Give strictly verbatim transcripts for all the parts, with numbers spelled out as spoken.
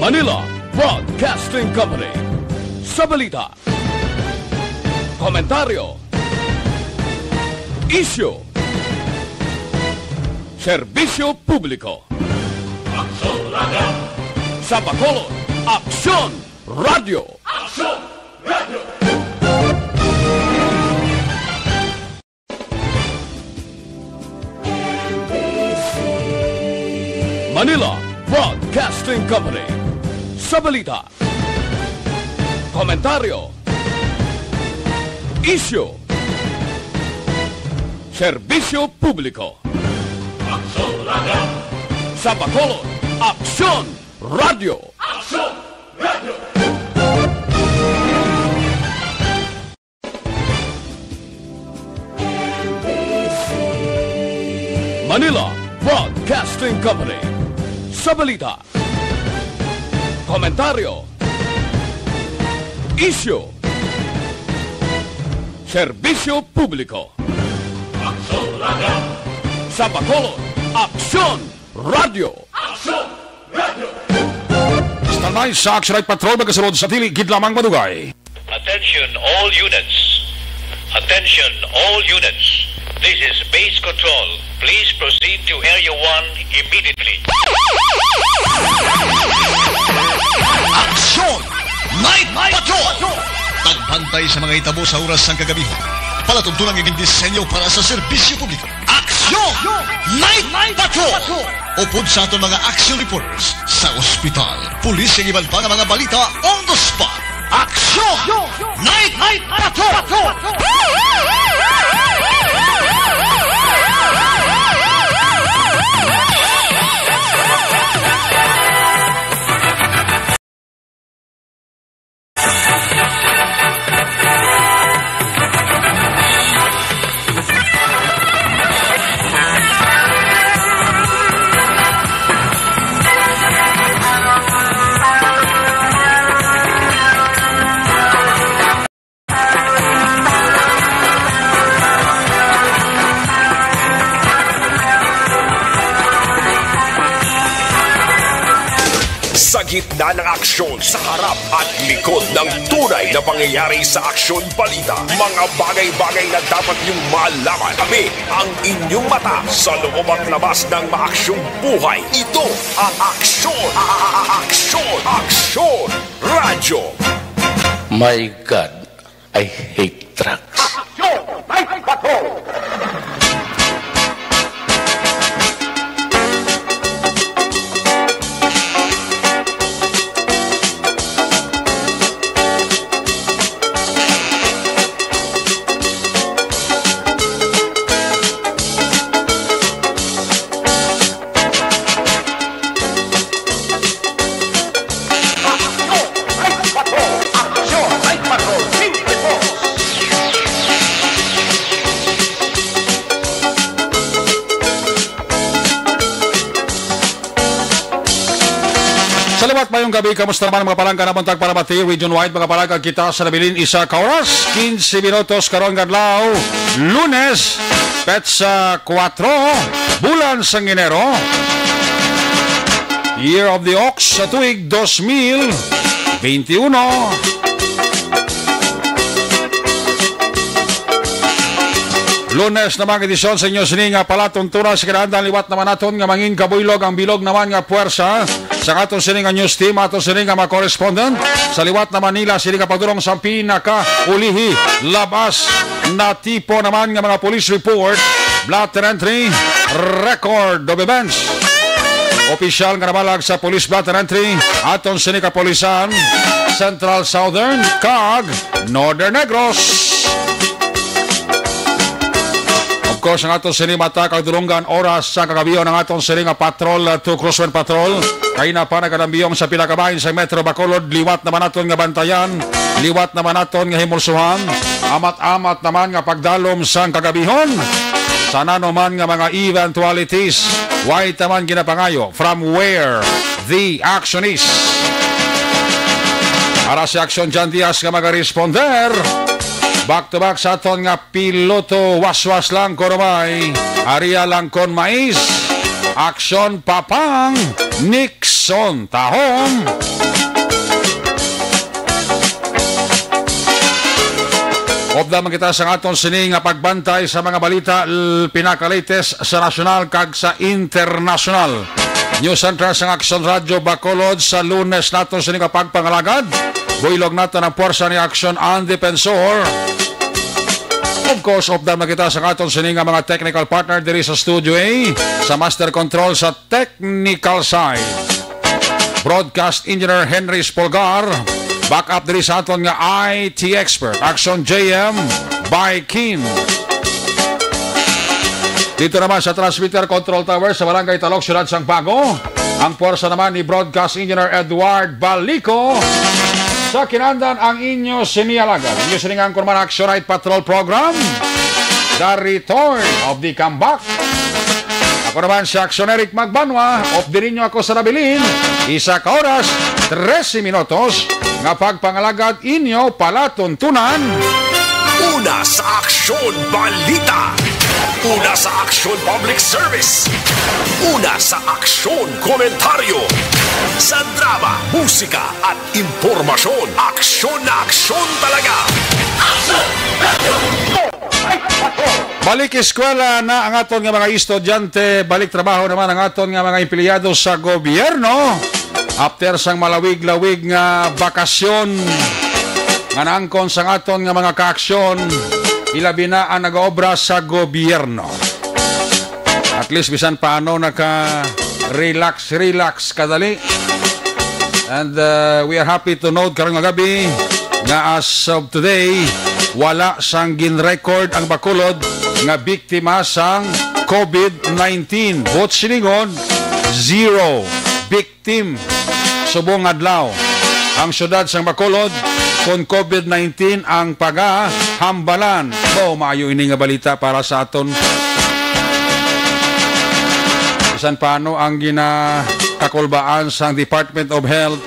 Manila Broadcasting Company. Sa balita, komentaryo, isyu, serbisyo publiko. Aksyon Radio! Sa Bacolod, Aksyon Radio! Aksyon Radio! Manila Broadcasting Company. Sa balita, komentaryo, isyu, serbisyo publiko. Aksyon Radio! Sa Bacolod, Aksyon Radio! Aksyon Radio! Manila Broadcasting Company. Sa balita, komentaryo, isyu, serbisyo publiko. Aksyon Radio! Sa Bacolod, Aksyon Radio! Aksyon Radio! Standby sa Action Night Patrol, magasunod sa dili gid lamang madugay. Attention all units. Attention all units. This is Base Control. Please proceed to Area one immediately. Aksyon! Night Patrol! Pagbantay sa mga hitabo sa oras sang kagabi. Palatuntunan nga gindisenyo para sa serbisyo publiko. Aksyon! Night Patrol! Upod sa aton mga action reporters sa ospital, pulis, kag iban pa nga mga balita on the spot. Aksyon! Night Patrol! Sa gitna ng aksyon, sa harap at likod ng tunay na pangyayari sa aksyon balita, mga bagay-bagay na dapat niyong malaman, kami ang inyong mata sa loob at labas ng maaksyong buhay. Ito ang Aksyon, a- a- a- Aksyon, Aksyon Radyo. My God, I hate trucks. Aksyon! Night Patrol! Sa liwat, mayong gabi. Kamusta naman, mga palangga, na buntag para mati, region-wide, mga palangga, kita sa nabilin isa ka oras, quince minutos karon nga adlaw, Lunes, petsa kuwatro, bulan sang Enero, Year of the Ox, sa tuig dos mil benti uno. Lunes naman ang edisyon sa inyo sini nga palatuntunan sa kinahanglan. Liwat naman naton nga mangin kabuylog ang bilog naman nga puwersa sa aton sini nga news team, aton sini nga mga correspondent. Sa liwat naman nila, sini nga pagdurong sa pinakaulihi, labas na tipo naman nga mga police report, blotter entry, record of events. Opisyal nga nabalag sa police blotter entry, aton sini kapulisan, Central, Southern, kag Northern Negros. Of course, ang aton sini mata kag dulonggan oras sa kagabion, ang aton sini nga patrol, uh, to Crosswind Patrol. Kaina pa nagadambiyong sa pila ka bahin sa Metro Bacolod, liwat naman naton nga bantayan, liwat naman naton nga himulsuhan, amat-amat naman nga pagdalom sang kagabihon. Sa nanuman nga mga eventualities, way taman ginapangayo from where the action is. Para si Action John Diaz nga magaresponder, back to back sa aton nga piloto, waswas lang kon umay, aria lang kon mais. Aksyon Papang Nixon Tahom. Upda man kita sa aton sini nga pagbantay sa mga balita, l-, pinaka-latest sa nasyonal kag sa internasyonal. News Center sang Aksyon Radyo Bacolod sa Lunes nato sini nga pagpangalagad. Buylog nato ang puwersa ni Aksyon ang Defensor. Of course, upda man kita sa aton sini nga mga technical partner diri sa Studio A, sa Master Control sa technical side, Broadcast Engineer Henry Spolgar. Back up diri sa aton nga I T expert, Action J M by Kim. Dito naman sa Transmitter Control Tower sa Barangay Talok, Siyudad sang Bago, ang puwersa naman ni Broadcast Engineer Edward Balico. Sa kinandan ang inyo sini alagad, inyo sini nga anchorman, Action Night Patrol Program, The Return of the Comeback. Ako naman si Action Eric Magbanwa, updi ninyo ako sa nabilin, isa ka oras, trese minutos, nga pagpangalagad inyo palatuntunan. Una sa Aksyon Balita. Una sa Aksyon Public Service. Una sa Aksyon Komentaryo. Sa drama, musika, at impormasyon, aksyon na aksyon talaga. Balik eskwela na ang aton nga mga estudyante, balik trabaho naman ang aton nga mga empleyado sa gobyerno. After sang malawig-lawig nga bakasyon nga naangkon sang aton nga mga kaaksyon, ilabi na ang nagaobra sa gobyerno. At least bisan paano naka-relax, relax kadali. And, uh, we are happy to note karon nga gabi nga as of today, wala sang gin-record ang Bacolod nga biktima sang COVID nineteen. Buot silingon, zero victim. Subong adlaw, ang siyudad sang Bacolod kon COVID nineteen ang pagahambalan. Mao, maayo ini nga balita para sa aton. Bisan paano ang ginakakulbaan sang Department of Health,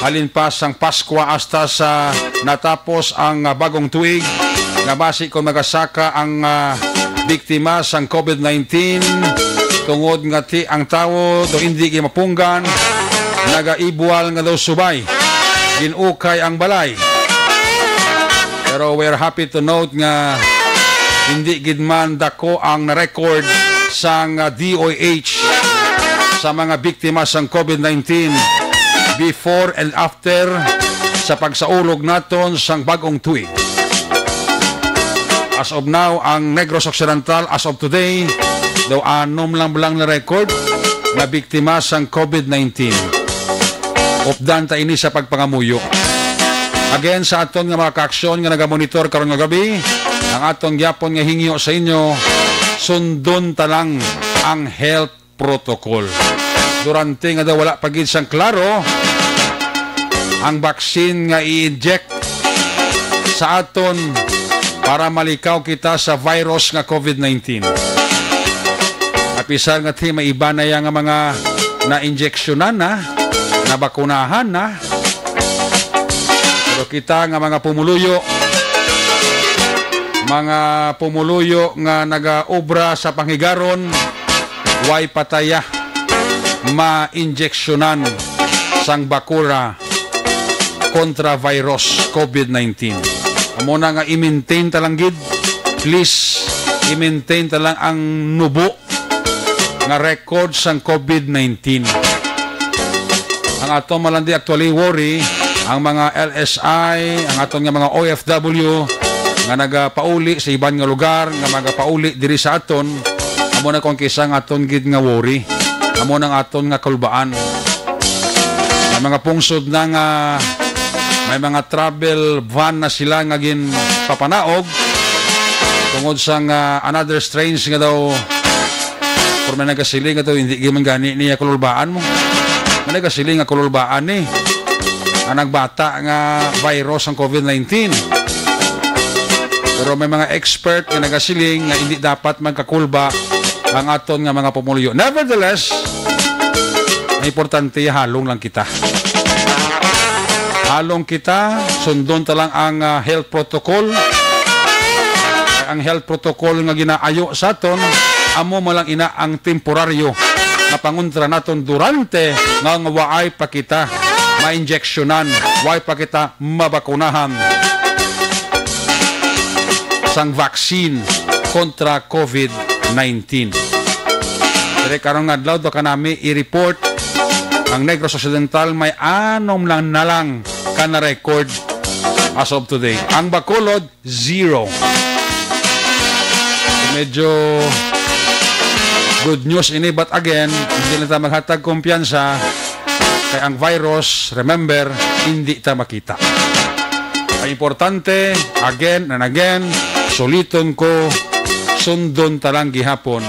halin pa sang Paskwa hasta sa natapos ang, ah, bagong tuig, nga basi kon magasaka ang, ah, biktima sang COVID nineteen, tungod nga ti ang tawo do indi gid mapunggan, nagaibwal nga daw subay, gin-ukay ang balay. Pero we are happy to note nga hindi gid man dako ang na-record sang, ah, D O H sa mga biktima sang COVID nineteen before and after sa pagsaulog naton sang bag-ong tuig. As of now, ang Negros Occidental, as of today, daw anom lang lang na-record na biktima sang COVID nineteen. Updan ta ini sa pagpangamuyo. Again, sa aton nga mga kaaksyon nga nagamonitor karon nga gabi, ang aton gyapon nga hingyo sa inyo, sundon ta lang ang health protocol. Durante nga daw wala pa gid sang klaro ang vaccine nga i-inject sa aton para malikaw kita sa virus nga COVID nineteen. Apisar nga ti may iba na ya nga mga na-injeksyonan na, nabakunahan na. Pero kita nga mga pumuluyo, mga pumuluyo nga nagaobra sa panghigaron, way pataya ma-injeksyonan sang bakura kontra virus COVID nineteen. Amo na nga i-maintain ta lang gid. Please, i-maintain ta lang ang nubo nga record sang COVID nineteen. Ang aton malandi actually worry, ang mga L S I, ang aton nga mga O F W nga nagapauli sa iban nga lugar, nga magapauli diri sa aton, amo na kung kisa ang aton gid nga worry. Amo na ang aton nga kulbaan. Ang mga pungsod na nga may mga travel van na sila nga ginpapanaog tungod sa nga another strains nga daw, pero may nagasiling nga daw, hindi gid man gani niya kululbaan mo. May nagasiling nga kululbaan ni ang nagbata nga virus ang COVID nineteen. Pero may mga expert nga nagasiling nga hindi dapat magkakulba ang aton nga mga pumuluyo. Nevertheless, ang importante, halong lang kita. Halong kita, sundon ta lang ang, ah, health protocol. Ang health protocol nga ginaayo sa aton, amo man lang ina ang temporaryo pangontra naton durante nga, nga waay pa kita mainjeksyonan, waay pa kita mabakunahan sang vaccine kontra COVID nineteen. Pero karon nga adlaw, do kanami i-report, ang Negros Occidental may anom lang na lang ka na-record as of today. Ang Bacolod, zero. Medyo good news ini, but again, hindi lang ta maghatag kumpiyansa kay ang virus, remember, hindi ta makita. Ang importante, again and again, suliton ko, sundon ta lang gihapon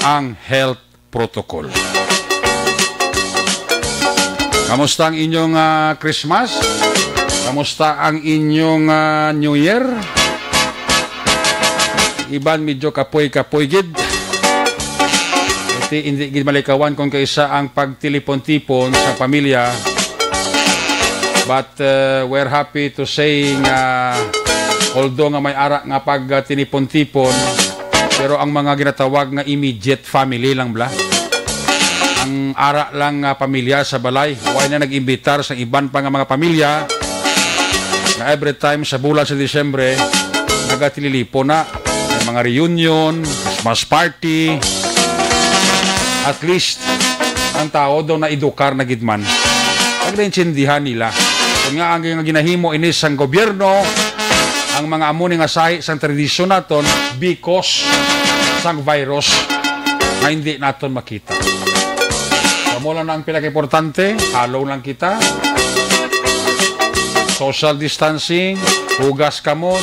ang health protocol. Kamusta ang inyong, ah, Christmas? Kamusta ang inyong, ah, New Year? Iban medyo kapoy-kapoy gid. Iti hindi gid malikawan kung kaisa ang pagtilipon-tipon sa pamilya. But, uh, we're happy to say nga, although nga may ara nga pagtinipon-tipon, pero ang mga ginatawag nga immediate family lang bala. Ang ara lang nga pamilya sa balay, way na nag-imbitar sa iban pa nga mga pamilya nga every time sa bulan sa Disyembre, nagatililipon na. May mga reunion, Christmas party. At least, ang tao daw naedukar na gid man. Pag naintindihan nila. Kung nga ang nga ginahimo ini sang gobyerno, ang mga amo ni nga sahi sang tradisyon naton because sang virus nga hindi naton makita. Kamo lang na ang pinakaimportante, halo lang kita. Social distancing, hugas kamot,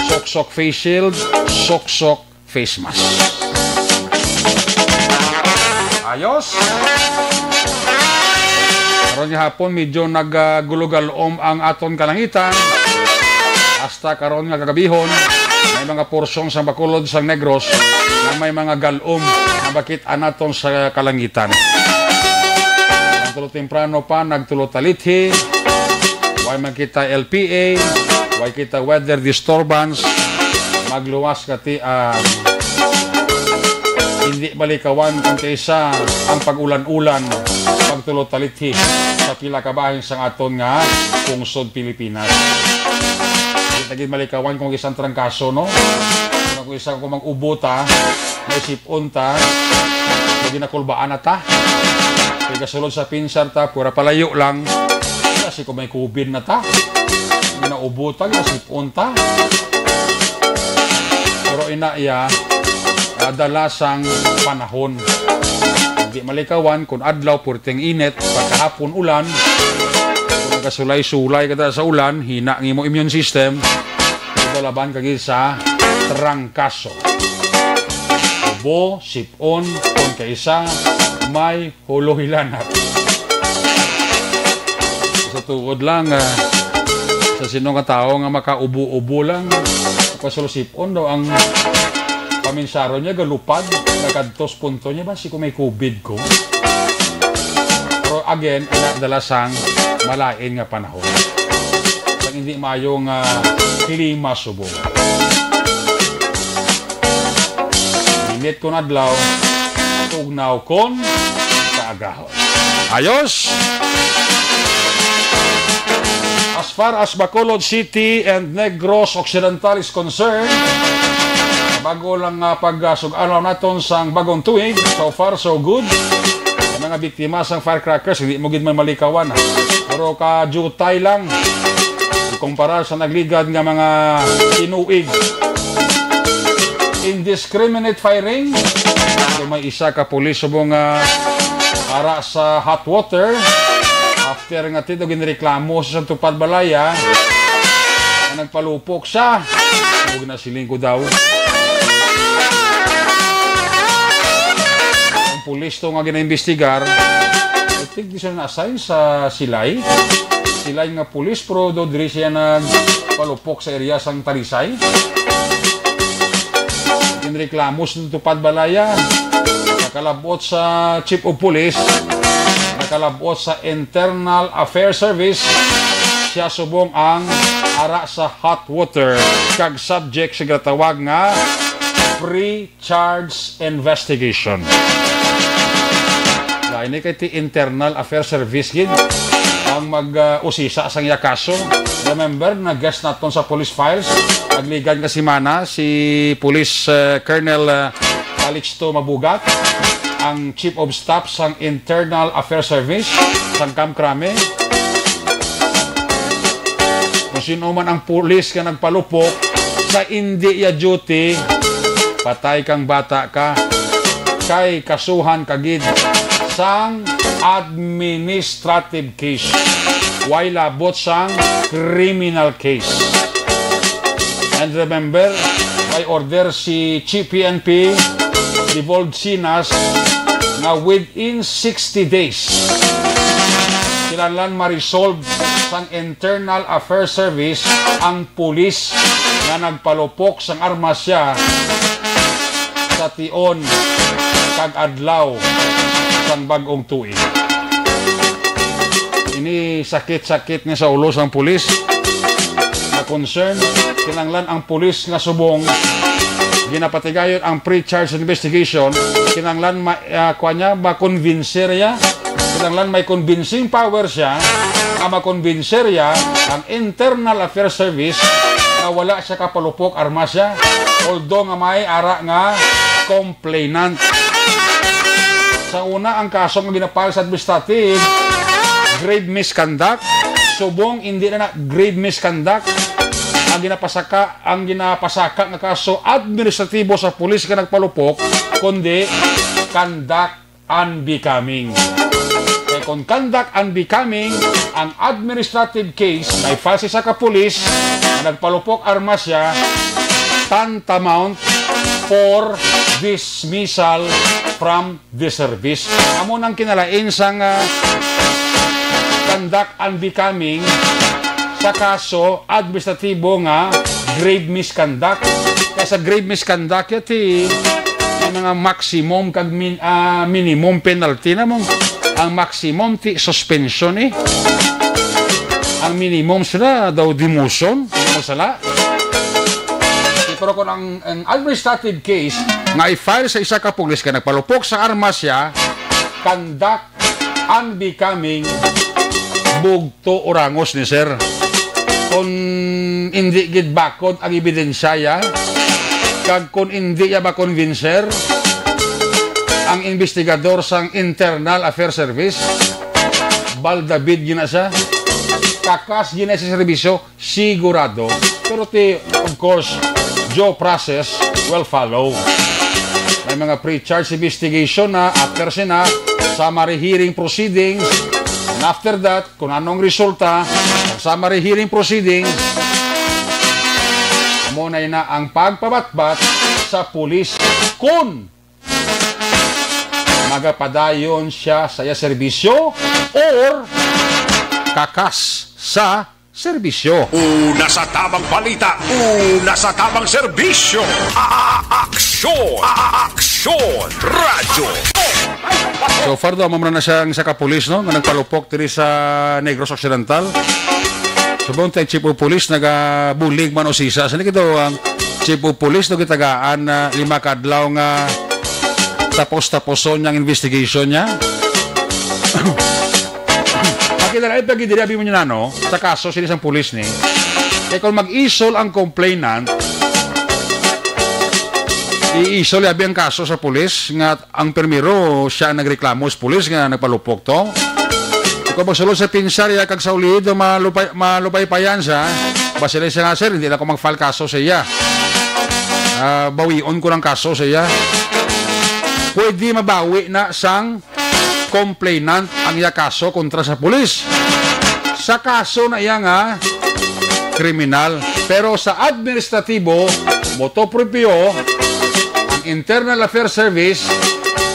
sok-sok face shield, sok-sok face mask. Ayos. Karon nga hapon, medyo nagagulugalom ang aton kalangitan. Hasta karon nga kagabihon, may mga porsyon sa Bacolod, sa Negros, na may mga galom na makit-an naton sa kalangitan. Ang tulo temprano pa, nagtulo talithi. Way man kita L P A, way kita weather disturbance. Magluwas ka ti, ah, hindi malikawan kung kaisa ang pag-ulan-ulan, pagtulo talithi sa pila ka bahin sang aton nga pungsod Pilipinas. Hindi ta gid malikawan kung isang trangkaso, no? Kung isa ko mang ubota, may sipon ta, may ginakulbaan na ta. Kay kasulod sa pinsar ta, pura palayo lang. Kasi kung may COVID na ta, ginaubo ta, ginasipon ta. Pero ina iya, ah, dala sang panahon. Hindi malikawan kung adlaw, purting init, pagkahapon ulan. Kung nagasulay-sulay ka dala sa ulan, hina ang imo immune system. Ito laban kagi sa trangkaso. Ubo, sipon, kung kaisa, may huluhilanat. Sa tuod lang, ah, sa sino nga tawo nga makaubo-ubo lang, pasulsipon daw ang paminsaro niya, galupad, nagkadtos punto niya, ba, si ko may COVID ko. Pero again, ina dala sang malain nga panahon. Sang hindi maayo nga klima subong. Init kon adlaw, tugnaw kon kaagahon. Ayos! As far as Bacolod City and Negros Occidental is concerned, bago lang nga pag-, ah, sug-anaw naton sang bagong tuig, so far so good. Ang mga biktima sang firecrackers, hindi mo gid man malikawan, ha. Pero kajutay lang. Kumpara sa nagligad nga mga tinuig. Indiscriminate firing. So, may isa ka pulis subong nga ara sa hot water. After nga ti daw ginreklamo sa tupad balaya, nga nagpalupok siya. Huwag na siling ko daw. Ang pulis to nga ginaimbestigar, I think di siya na-assign sa Silay. Silay nga pulis, pero do diri siya nagpalupok sa area sang Talisay. Ginreklamo sa tupad balaya. Nakalabot sa Chief of Police, nakalabot sa Internal Affairs Service, siya subong ang ara sa hot water kag subject sa ginatawag nga pre-charge investigation. Ini kay ti Internal Affairs Service gid ang mag, ah, usisa sang iya kaso. Remember, nag-guest naton sa police files nagligan nga semana si Police, ah, Colonel, ah, Calixto Mabugat, ang Chief of Staff sang Internal Affairs Service sang Camp Crame. Kung sino man ang pulis nga nagpalupok sa indi ya duty, patay kang bata ka, kay kasuhan ka gid sang administrative case. Way labot sang criminal case. And remember, may order si Chief P N P, Devolved Sinas, nga within sixty days, kinahanglan ma-resolve sang Internal Affairs Service ang pulis nga nagpalupok sang armas siya sa tion kag adlaw sang bag-ong tuig. Ini sakit-sakit ni sa ulo sang pulis nga concern. Kinahanglan ang pulis nga subong ginapatigayon ang pre-charge investigation, kinahanglan ma-, ah, kuwan niya, makonbinser niya. Kinahanglan may convincing power siya nga makonbinser niya ang Internal Affairs Service nga wala siya kapalupok armas siya, although nga may ara nga complainant. Sa una, ang kaso nga ginapal sa administrative, grave misconduct. Subong, hindi na na grave misconduct. Ang ginapasaka, ang ginapasaka nga kaso administratibo sa pulis nga nagpalupok, kundi conduct unbecoming. Kay kung conduct unbecoming ang administrative case, may file sa isa ka pulis nga nagpalupok armas siya, tantamount for dismissal from the service. Amo nang kinalain sang, ah, conduct unbecoming sa kaso administratibo nga grave misconduct. Kay sa grave misconduct, ya ti, may mga maximum kag min-, ah, minimum penalty na mo. Ang maximum ti suspension, eh. Ang minimum sila daw demotion, kung masala. Pero kung ang, ang administrative case nga i-file sa isa ka pulis nga nagpalupok sa armas siya, conduct unbecoming, bugto o rangos ni sir. Kung hindi gid bakod ang ebidensya, ya, kag kung hindi ya makonvinser ang investigador sang Internal Affairs Service, baldabid gina siya, kakas gina sa serbisyo, sigurado. Pero ti, of course, due process will follow. May mga pre-charge investigation na, after sina, summary hearing proceedings, and after that, kung anong resulta sa summary hearing proceedings, mo na ina ang pagpabatbat sa pulis kung magapadayon siya sa iya serbisyo or kakas sa serbisyo. Una sa tamang balita, una sa tamang serbisyo. A-, a-, aksyon, a-, a-, aksyon, radyo. So far daw, mamra na siya ang isa ka pulis, no, nga nagpalupok diri sa Negros Occidental. Subong tay chief of police nagabulig man o sisa. Sini kito ang chief of police, no, gitagaan na lima ka adlaw nga tapos-taposon niyang investigation niya. Ang kinalain pa gid diri, abi mo niya na, no, sa kaso sini sang pulis ni. Kay kung mag-isol ang complainant, i-isol abi ang kaso sa pulis nga ang primero siya ang nagreklamo sa pulis nga nagpalupok to. Kung magsulod sa pinsar ya kag sa ulido malupay, malupay pa yan siya, basi lang siya nga, "Sir, hindi na ako mag-file kaso sa iya. Ah, bawion ko ng kaso sa iya." Pwede mabawi na sang complainant ang iya kaso kontra sa pulis. Sa kaso na iya nga kriminal. Pero sa administratibo, moto proprio, ang Internal Affairs Service,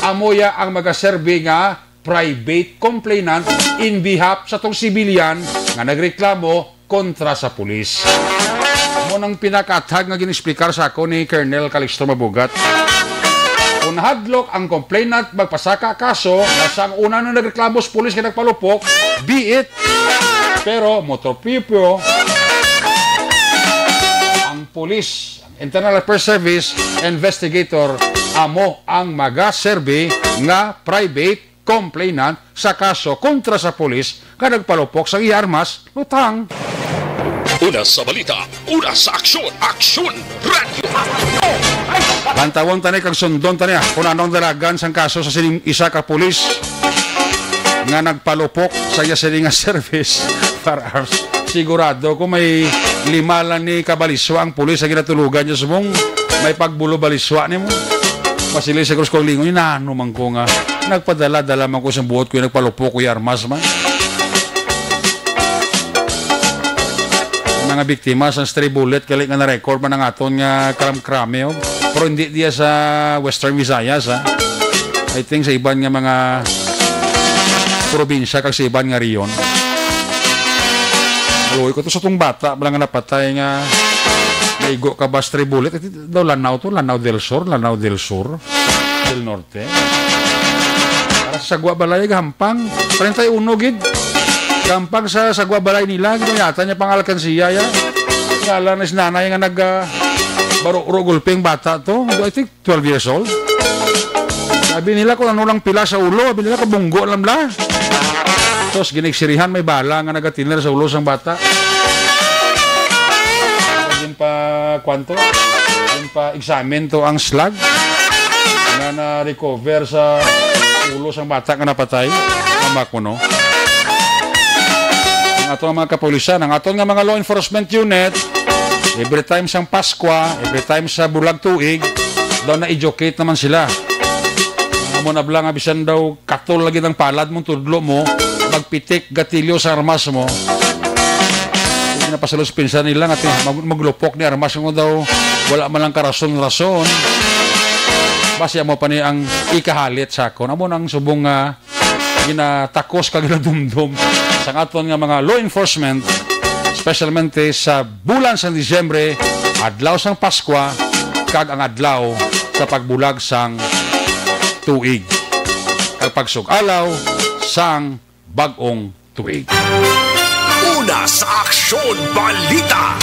amo ya ang magaserbi nga private complainant in behalf sa tong civilian nga nagreklamo kontra sa pulis. Amo nang pinakaathag nga gin-explicar sa ako ni Colonel Calixto Mabugat. Kung nahadlok ang complainant magpasaka kaso nga siya ang una nang nagreklamo sa pulis nga nagpalupok, be it. Pero moto proprio, ang pulis, ang Internal Affairs Service investigator, amo ang magaserbi nga private complainant sa kaso kontra sa pulis nga nagpalupok sang iya armas, luthang. Una sa balita, una sa aksyon, Aksyon Radio. Bantawon ta ni kag sundon ta niya kung ano ang dalagan sang kaso sa sining isa ka pulis nga nagpalupok sa iya sini nga service firearms. Sigurado ko may lima lang ni kabaliswa ang pulis sa ginatulugan niya, subong may pagbulo-baliswa nimo. Masili siguro sa kaugalingon, "Nano man ko nga nagpadala-dala man ko sa buot ko, nagpalupok ko yung armas man." Ang mga biktima sang stray bullet, gali nga na-record man ang aton nga kalamkrame, oh. Pero hindi diya sa Western Visayas, ha. I think sa iban nga mga probinsya kag sa iban nga rehiyon. Luoy ko to sa tong bata bala nga napatay nga naigo ka ba stray bullet. Ito daw Lanao to, Lanao del Sur, Lanao del Sur, del Norte. Para sa Sagwa Balay, gahampang. Treinta y uno gid. Gahampang sa Sagwa Balay nila, ginuyatan niya pang alkansiya, ya. Ngala na si nanay nga nag, ah, baro-ro gulping bata to. I think twelve years old. Sabi nila kung ano lang pila sa ulo, sabi nila kabunggo lang bla. Tapos ginigsirihan, may bala nga nagatiner sa ulo sang bata. Yun pa, kwanto? Yun pa, examine to ang slug na na-recover sa ulo sang bata nga napatay. Tama ko, no? Ang ato nga mga kapulisan, ang ato nga mga law enforcement unit, every time sang Paskwa, every time sa bulag tuig, daw na-educate naman sila. Amo na bala nga bisan daw katol lagi ang palad mo, tudlo mo, magpitik, gatilyo sa armas mo. Hindi na pasalos pinsan nila nga ti-, mag-, maglupok ni armas mo daw, wala man lang karason-rason. Basi amo pa ni ang ikahalit sa akon. Amo nang subong nga ginatakos kag ginadumdom sang aton nga mga law enforcement, especialmente sa bulan sang Disyembre, adlaw sang Paskwa, kag ang adlaw sa pagbulag sang tuig, kag pagsug-alaw sang bag-ong tuig. Una sa aksyon, balita.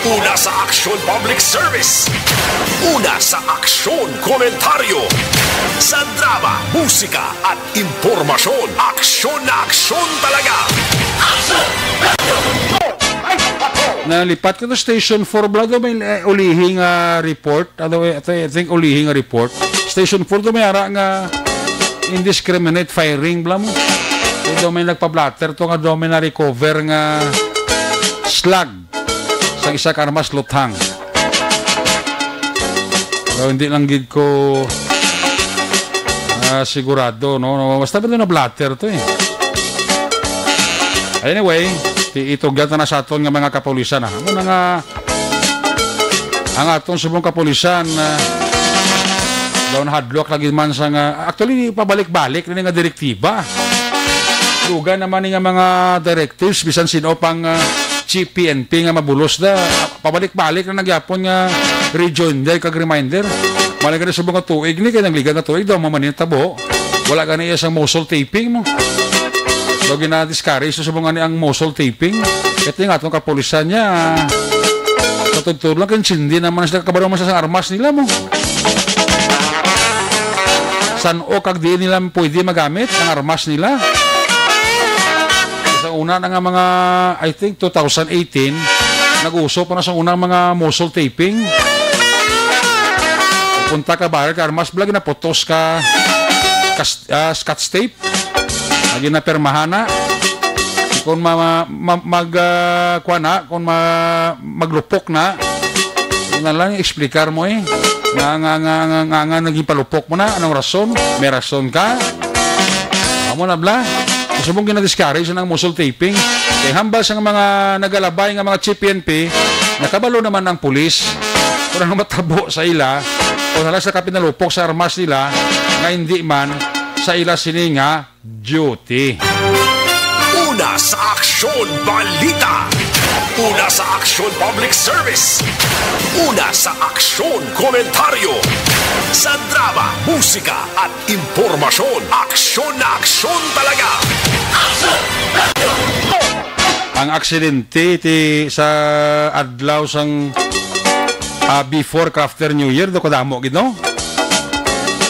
Una sa aksyon, public service. Una sa aksyon, komentaryo. Sa drama, musika, at impormasyon, aksyon na aksyon talaga. Nalipat ko to Station four, bala daw may, eh, ulihi nga report. Ano, eh, ito, I think ulihi nga report. Station four to may ara nga indiscriminate firing, bala mo. Ito may nagpa-blotter to nga daw may na-recover nga slug sa isa ka armas, luthang. Pero hindi lang gid ko, ah, sigurado, no? No, basta ba na-blotter to, eh. Anyway, ti-, itugyan ta na sa aton nga mga kapulisan, ha. Ano na nga, ang aton subong kapulisan, ah, daw nahadlok lagi man sa nga, actually, pabalik-balik na nga direktiba. Duga naman ni nga mga directives, bisan sino pang, ah, chief P N P nga mabulos da. Pabalik-balik na nagyapon nga rejoinder kag reminder. Malay ka na sa mga tuig ni, kay nangligan nga tuig daw, mamanin tabo. Wala gani iya sang muzzle taping mo. Daw gina-discourage sa mga ni ang muzzle taping. Kaya nga itong kapulisan niya, katudtod lang, kay sindi naman sila, kabalo man sa armas nila mo. San-o kag diin nila pwede magamit ang armas nila. Sa una na nga mga, I think, two thousand eighteen, nag-uso pa na sa unang mga muzzle taping. Punta ka baril ka armas, bala ginaputos ka, kas-, ah, scotch tape. Lagi na pirmahan na. Kung ma-, ma-, ma-, mag, ah, kuha na, kung ma-, maglupok na, yun na lang, explicar mo eh. Nga, nga, nga, nga, nga, nga, naging palupok mo na. Anong rason? May rason ka? Amo na, bla. Gusto mong ginadiscourage ng muzzle taping? Kay hambal sa mga nagalabay nga mga chief P N P, nakabalo naman ang pulis kung ano matabo sa ila, o sa sa kapinalupok sa armas nila, nga hindi man sa ila sini nga duty. Una sa aksyon, balita. Una sa aksyon, public service. Una sa aksyon, komentaryo. Sa drama, musika, at impormasyon, aksyon na aksyon talaga. Ang aksidente ti sa adlaw sang, ah, before kag after New Year, do kadamo gid, no?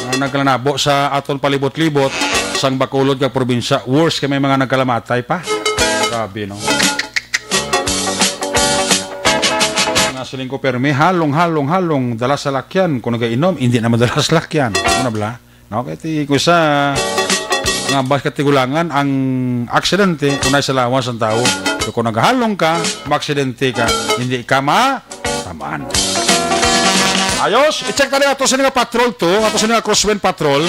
Nga nagkalanabo sa aton palibot-libot. sang Bacolod kag probinsya, worse kay may mga nagkalamatay pa. Grabe, no? Nga siling ko, permi, halong, halong, halong, dala sa lakyan. Kung nagainom, hindi na madala sa lakyan. Ano bala? No, kay ti, kung sa nga bas katigulangan ang aksidente, kung na'y sa lawas ang tao. So, kung naghalong ka, maaksidente ka, hindi ka ma-, tamaan. Ayos, i-check tayo ato sa nga patrol to, ato sa nga crosswind patrol.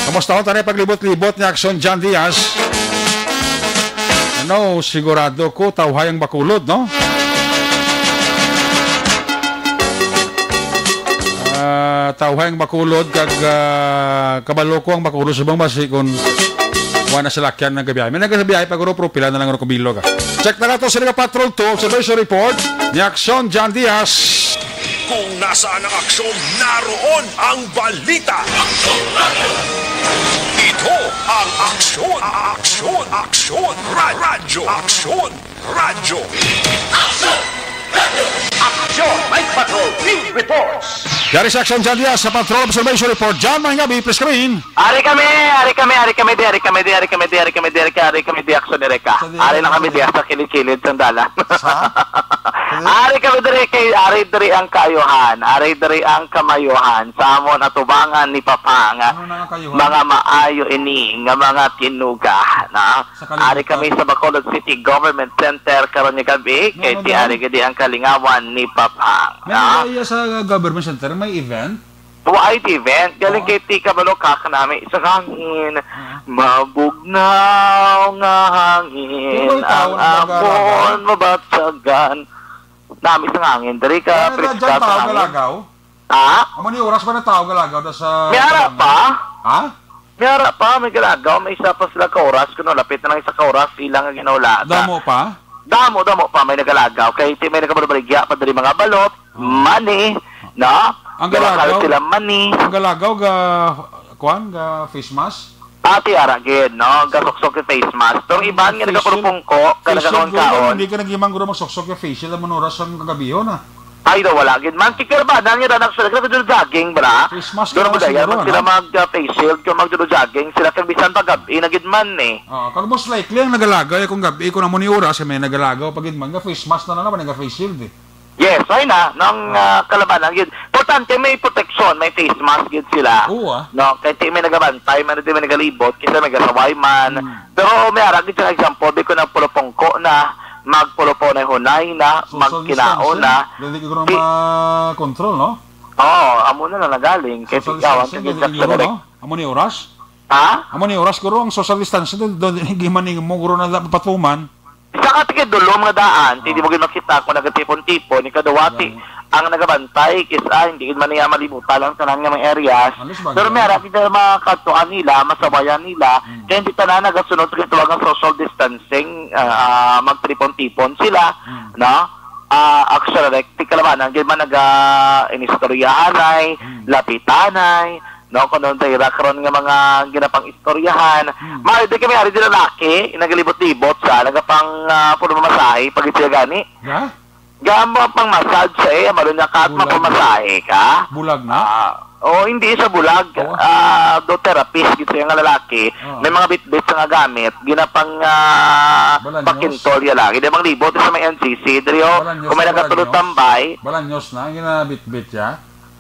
Kamusta ho tayo paglibot-libot ni Action John Diaz? Ano, sigurado ko, tawhay ang Bacolod, no? Ah, tawhay ang Bacolod, kag, ah, kabalo ko ang Bacolod subong basi kung wala na sila kyan nagkabiyahe. May nagkabiyahe pa, guro, pero pila na lang, guro, kung bilog, ah. Check na nato sa Liga Patrol two, observation report ni Action John Diaz. Kung nasaan ang aksyon, naroon ang balita. Ito ang Aksyon, Aksyon, Aksyon, Ra-, Radyo, Aksyon, Radyo. Aksyon! Action! Night Patrol Field Reports! Yari sa Action John Diaz sa Patrol Observation Report. John, maayong gabi, please come in. Ari kami, ari kami, ari kami di, ari kami di, ari kami di, ari kami di, ari ka-, ari kami di, Action Ereka. Sa di Ari na kami kami di. Diya sa kilid-kilid sang dalan. Sa? Sa di- Ari kami diri kay, ari diri ang kaayuhan, ari diri ang kamayuhan sa amon atubangan ni Papa nga Ano na nga kaayuhan? Mga maayo ini nga mga tinuga, na Sa kalibutan. Ari kami sa Bacolod City Government Center karon nga gabi, May kay ano ti daw? Ari gidi ang kalingawan ni Papa, May na? Ano iya sa government center? May event? Wide event. Galing Oo. Kay ti kabalo ka kanami sa hangin. Ah. Mabugnaw nga hangin Pero may tao ang nagalaga? Agbon mabatsagan. Nami sa hangin. Diri ka, Ano na Prisca, dyan sa tao hangin. Galagaw? Ha? Amo ni oras pa na tao galagaw da sa May ara pa? Ha? May ara pa, may galagaw, may isa pa sila ka oras, kuno lapit na lang isa ka oras, ilang nga ginawlata. Damo pa? Damo, damo pa, may nagalagaw. Kay ti may nagabaligya pa diri mga balot, Ah. Money, no? Ang Galagaw galagaw, sila money. Ang galagaw ga, kuan, ga face mask? Ati ara gid, no? Gasuksok yung face mask. Tong iban nga Face shield? Nagapurupungko, Face shield, guro, kanagaon-kaon. Hindi ka nagimang, guro, magsuksok yung face shield, ang manuras ang kagabiho na. Ay, daw wala gid man. Kikirbanan nga danak sila, nagdo-jogging, bra? Face mask Doon lang mo dayan, siguro, mag sila ano? Mag, ah, face shield, kung magdo-jogging sila, kag bisan pag gabi na gid man, eh. Oo, kag most likely, ang nagalagaw, eh, kung gabi, kung amo ni oras, eh, may nagalagaw, pag gid man, nga face mask na lang naman, nga face shield, eh. Yes, ay na, nang, ah, kalabanan, yun. Importante, may protection, may face mask, yun sila. Oo, ah. No, kay ti may nagabantay, man, di may nagalibot, kasi may gasaway man. Hmm. Pero may ara gid nga example, di ko nagpulupungko na, magpulupo na hunay na, Social magkinaon distancing. Na. Dili ko na Di- ma-control, no? Oo, amo na lang nagaling. Kay Social tigawan distancing, ka gid dili sa siguro, no? Amo ni oras? Ha? Amo ni oras, guro, ang social distancing, do, do, hindi man yung mo, guro, na dapat patuman. Sa katigid dulom nga daan, ti di Oh. mo gid makita kung nagatipon-tipon, ikaduwati, Right. ang nagabantay, kis-a, hindi gid man niya malibutan ang tanan nga mga areas. Halos ba Pero gid? May ara kita makatuan nila, masabayan nila, Hmm. kaya hindi tanan nagasunod sa gitawag nga social distancing, ah, ah, magtipon-tipon sila, Hmm. no? Ah, actually, like, ti kalabanan, gid man naga-inistoryahanay, Hmm. lapitanay, no? Kung noon tayo karon nga mga ginapang-istoryahan, Hmm. maaari din kami, ari din lalaki, nagalibot-libot sa, nagapang, ah, puno mamasahe, pag ito gani. Yeah? Gamo pang massage sa iya, malo niya ka, Bulag. Mapamasahe ka. Bulag na? Ah, o, hindi sa bulag. Oh. Ah, do therapist, gito yung nga lalaki. Oh. May mga bitbit sa nga gamit, ginapang, ah, Balanyos. Pakintol ya lang. Hindi bang libot sa may N C C, drio, Balanyos kung may na, nagatulog Balanyos. Tambay. Balanyos na, ang ginabitbit ya?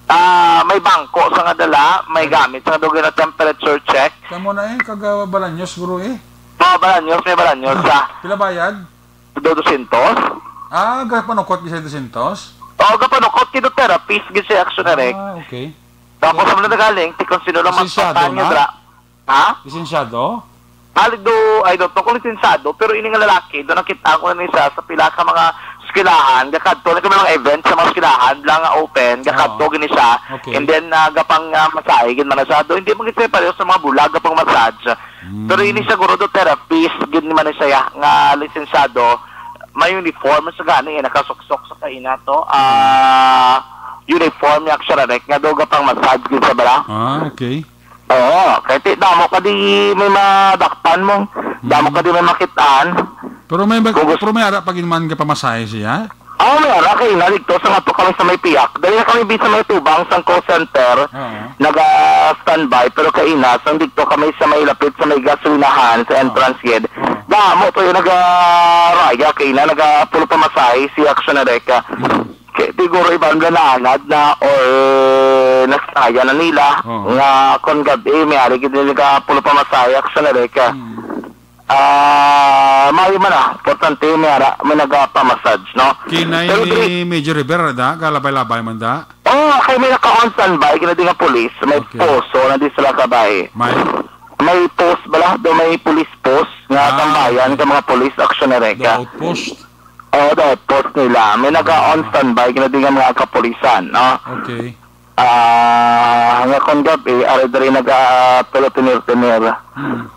Ah, may bangko sa nga dala, may Ano? Gamit sa nga dugay na temperature check. Kamo na eh, kag, ah, Balanyos, guro eh. Oh, Balanyos, may Balanyos, ah. Pila bayad? Do dosyentos? Ah, gapanukot gid sa dosyentos? Oo, gapanukot, kay do therapist gid sa Action Direct. Ah, okay. Tapos, So, amo na galing, ti kung sino lang lisensyado magpatanya na? Dra. Ha? Lisensyado? Balik do, I don't know kung lisensyado, pero ini nga lalaki, do nakita ko na ni siya sa pila ka mga eskwelahan, gakadto na kami mga events sa mga eskwelahan, lang nga open, gakadto Oo. Gini siya, Okay. And then, ah, gapang, ah, masahe, gid man na siya. Do, hindi mo gid siya pareho sa mga bulag, gapang massage. Mm. Pero ini siguro do therapist, gid man ni siya, nga lisensyado, may uniform sa gani, eh, nakasuksok sa kaina to. Ah, uniform ni Action Direct, nga do gapang massage, gid sa bala. Ah, okay. Oo, kay ti, damo ka di may madakpan mo. Damo ka Mm. di may makitaan. Pero may ba-, Kung gusto pero may ara pa gid man nga pamasahe siya? Oh, may ara kay na dito sa nga to kami sa may piyak. Dali na kami bi sa may tubang sang call center. Oo. Naga-standby, pero kay ina, sang dito kami sa may lapit sa may gasolinahan sa Oo. entrance gid. Oo. Damo to yung naga-raya kay na, nagapulo pamasahe si Action Areca. Mm. Kay siguro iban na naanad na or nasaya na nila Oo. nga kon gabi, may ari gid nila nagapulo pamasahe, Action Areca. Mm. Ah, maayo man na. Importante, may ara, may nagapamassage, no? Kinay Pero ni diri Major Rivera da, galabay-labay man da. Oh, kay may naka-on standby, gina di nga police, may Okay. poso na di sila kabay. May? May post bala, do may police post nga Ah, tambayan okay. ka mga police, Action Areca. The outpost? Oh, the outpost nila. May naka-on Ah. standby, gina di nga mga kapulisan, no? Okay. Ah, nga kon gabi, ari diri naga-, tulo tinir-tinir. Hmm.